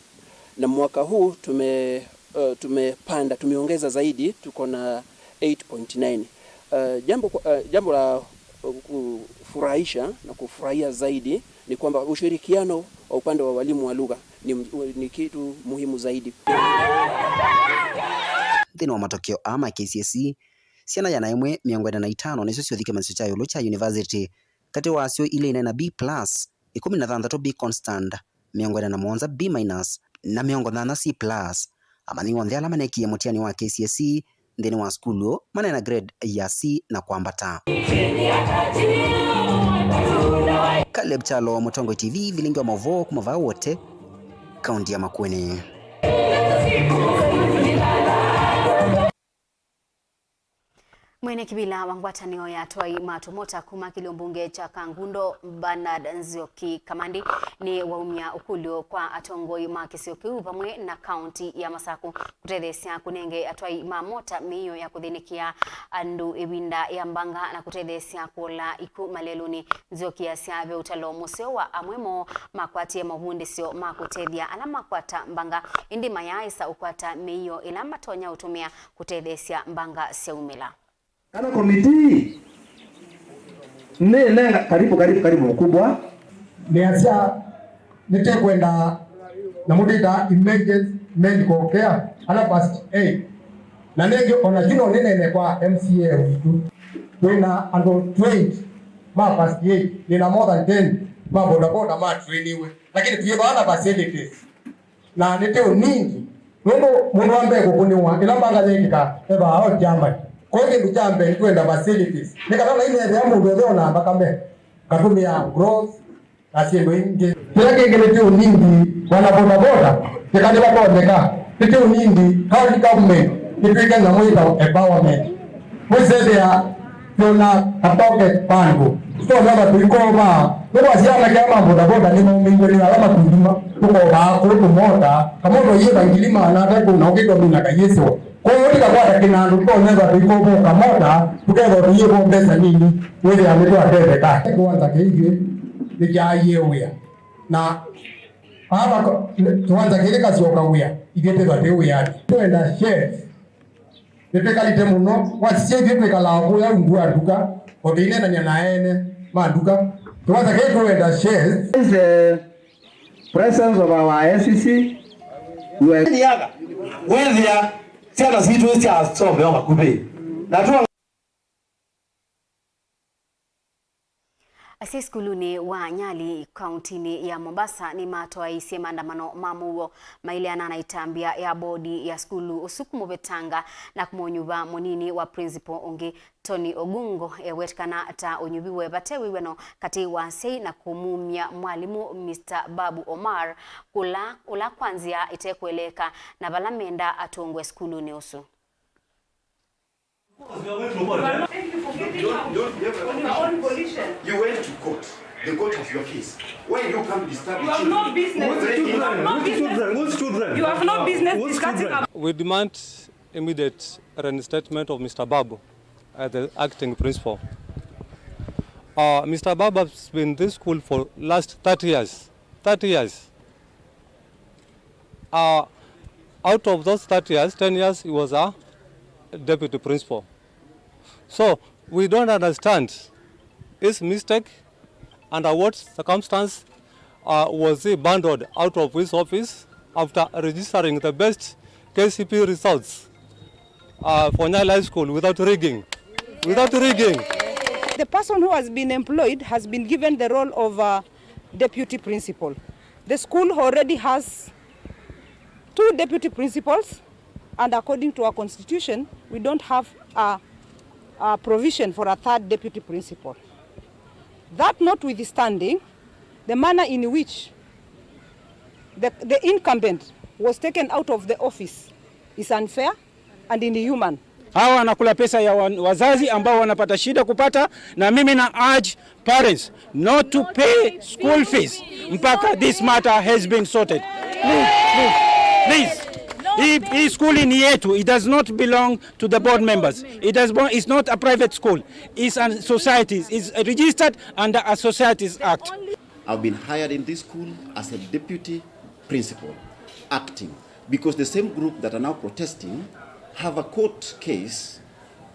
na mwaka huu tume-, uh, tumepanda, tumeongeza zaidi, tuko na eight point nine. Uh, jambo kwa-, uh, jambo la, uh, kufurahisha na kufurahia zaidi ni kwamba ushirikiano wa upande wa walimu wa lugha ni m-, ni kitu muhimu zaidi. Nthĩnĩ wa matokeo aa ma K C S E, syana ĩana ĩmwe mĩongo ĩna na itano nĩsyo syũthi kĩmanyĩsyo kya ĩũlũ kya university, katĩ wasyo ilĩ ina B plus, ĩkũmi na thanthatũ B constant, mĩongo ĩna na mũonza B minus, na mĩongo nyanya C plus. Amanyĩw'a onthe ala manekie mũtiani wa K C S E nthĩnĩ wa sukulu maneena grade ya C na kwambata. Caleb Kyalo, Mũtongoi T V, vilingi wa maũvoo kuma vaa Wote, kaunti ya Makueni. Mwene kĩvĩla wa ngwatanĩo ya atwai ma tũmota kuma kĩlio mbunge kya Kangundo, Bernard Nzioki Kamandi, nĩ waumya ũkũlyo kwa atongoi ma kĩsio kĩu vamwe na kaunti ya Masaku kũtetheesya kũnenge atwai ma mota mĩio ya kũthĩnĩkĩa andũ ĩvinda ya mbanga na kũtetheesya kũola ikw'ũ malelũnĩ. Nzioki asya ve ũtalo mũseo wa amwe moo makwatie mavundĩsyo ma kũtethya ala makwata mbanga, ĩndĩ mayaaĩsa ũkwata mĩio ĩla matonya ũtũmĩa kũtetheesya mbanga syaumĩla. Kana komitii nĩnenga, karibu, karibu, karibu mkubwa. Nĩasya nĩtĩkwenda na mũtĩta emergency medical care, ala first aid. Na nĩngĩ ona yu no nĩnene kwa M C A witũ. Twĩna andũ twenty ma first aid, nĩna more than ten ma bodaboda ma trainiwe. Lakini twĩ vaa na facilities. Na nĩ tĩ ũnini, nũndũ mũndũ wa mbee kũkũnĩwa ĩla mbanga yekĩka, ethĩawa o Germany. Kwoou kĩndũ kya mbee nĩtwenda facilities. Nĩ kana ona inethĩa mũndũ ethĩwa na nthakame, ngatũmĩa growth na syĩndũ ingĩ. Kĩla kĩngĩ nĩ kĩũnindi, wana bodaboda, kĩka nĩvatonyeka, nĩ kĩũnindi, county government nĩtwĩke nyamũ yĩtawa empowerment. Mwĩsethĩa twĩna katoke vandũ, tũtonya tũikovaa, nĩkwasya anake aa ma bodaboda nĩmaumĩiwe nĩ ala makundi ma, tũkovaa kũu tũmota, kamota yĩva ngili maana atatũ na ũkĩtwa mina kayĩsĩwa. Kwoou tikakwata kĩnandũ, tũtonya ethwa tũikova kamota, tũkethwa tũyĩva mbesa nini, wĩthĩa nĩtwatetheka. Kĩwanza kĩngĩ nĩkyaaie wĩa. Na aa kĩwanza kĩlĩ kasyoka wĩa, ithyĩ twĩthwa twĩ wĩanĩ. Twenda chef. Nĩtwĩkalĩte mũno, wasisya ithyĩ twĩkalaa kũya ungu wa nduka, o tũineenany'a na ene ma nduka. Kĩwanza kĩĩ tũenda chef. Is the presence of our S C C. Nĩaga wethĩa syana sitũ syasomea vakuvĩ na twa Asyai sukulunĩ wa Nyali, kauntinĩ ya Mombasa, nĩmatwaĩisye maandamano ma mũuo maileana na ĩtambya ya bodi ya sukulu ũsu kũmũvetanga na kũmũnyuva mũnini wa principal ũngĩ, Tony Ogungo, ewetĩkana ta ũnyuviwe vate wĩw'ano katĩ wa asyai na kũmumya mwalimũ Mister Babu Omar kũla, ũla kwa nzĩa ĩtekũeleeka na vala menda atũngwe sukulunĩ ũsu. You went to court. The court has your case. Why you come disturb the children? You have no business. Whose children? Whose children? You have no business discussing about. We demand immediate reinstatement of Mister Babu as the acting principal. Uh, Mister Babu has been in this school for last thirty years. Thirty years. Uh, out of those thirty years, ten years he was a deputy principal. So we don't understand his mistake, under what circumstance, uh, was he bundled out of his office after registering the best K C P E results, uh, for Nyali High School without rigging. Without rigging. The person who has been employed has been given the role of, uh, deputy principal. The school already has two deputy principals, and according to our constitution, we don't have a, a provision for a third deputy principal. That notwithstanding, the manner in which the, the incumbent was taken out of the office is unfair and inhuman. Hawa wanakula pesa ya wa-, wazazi ambao wanapata shida kupata, na mimi na urge parents not to pay school fees mpaka this matter has been sorted. Please, please, please. Hii, hii school ni yetu. It does not belong to the board members. It has, it's not a private school. It's a society. It's registered under a Societies Act. I've been hired in this school as a deputy principal, acting, because the same group that are now protesting have a court case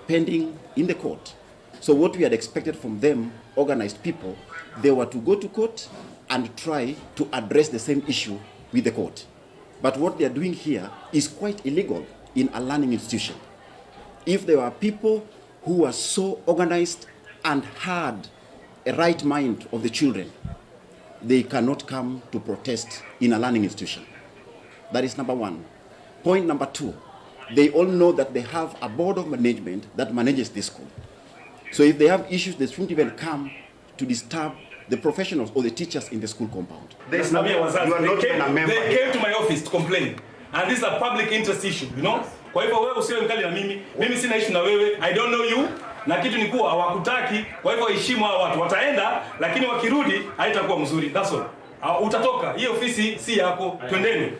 pending in the court. So what we had expected from them, organized people, they were to go to court and try to address the same issue with the court. But what they are doing here is quite illegal in a learning institution. If there were people who were so organized and had a right mind of the children, they cannot come to protest in a learning institution. That is number one. Point number two, they all know that they have a board of management that manages this school. So if they have issues, they shouldn't even come to disturb the professionals or the teachers in the school compound. There's no, you are not even a member. They came to my office to complain. And this is a public interest issue, you know? Kwa hivyo wewe usiwe mkali na mimi. Mimi sina issue na wewe. I don't know you. Na kitu ni kuwa hawakutaki. Kwa hivyo heshimu hao watu. Wataenda, lakini wakirudi, haitakuwa mzuri. That's all. Ah, utatoka. Hii ofisi si yako. Twendeni.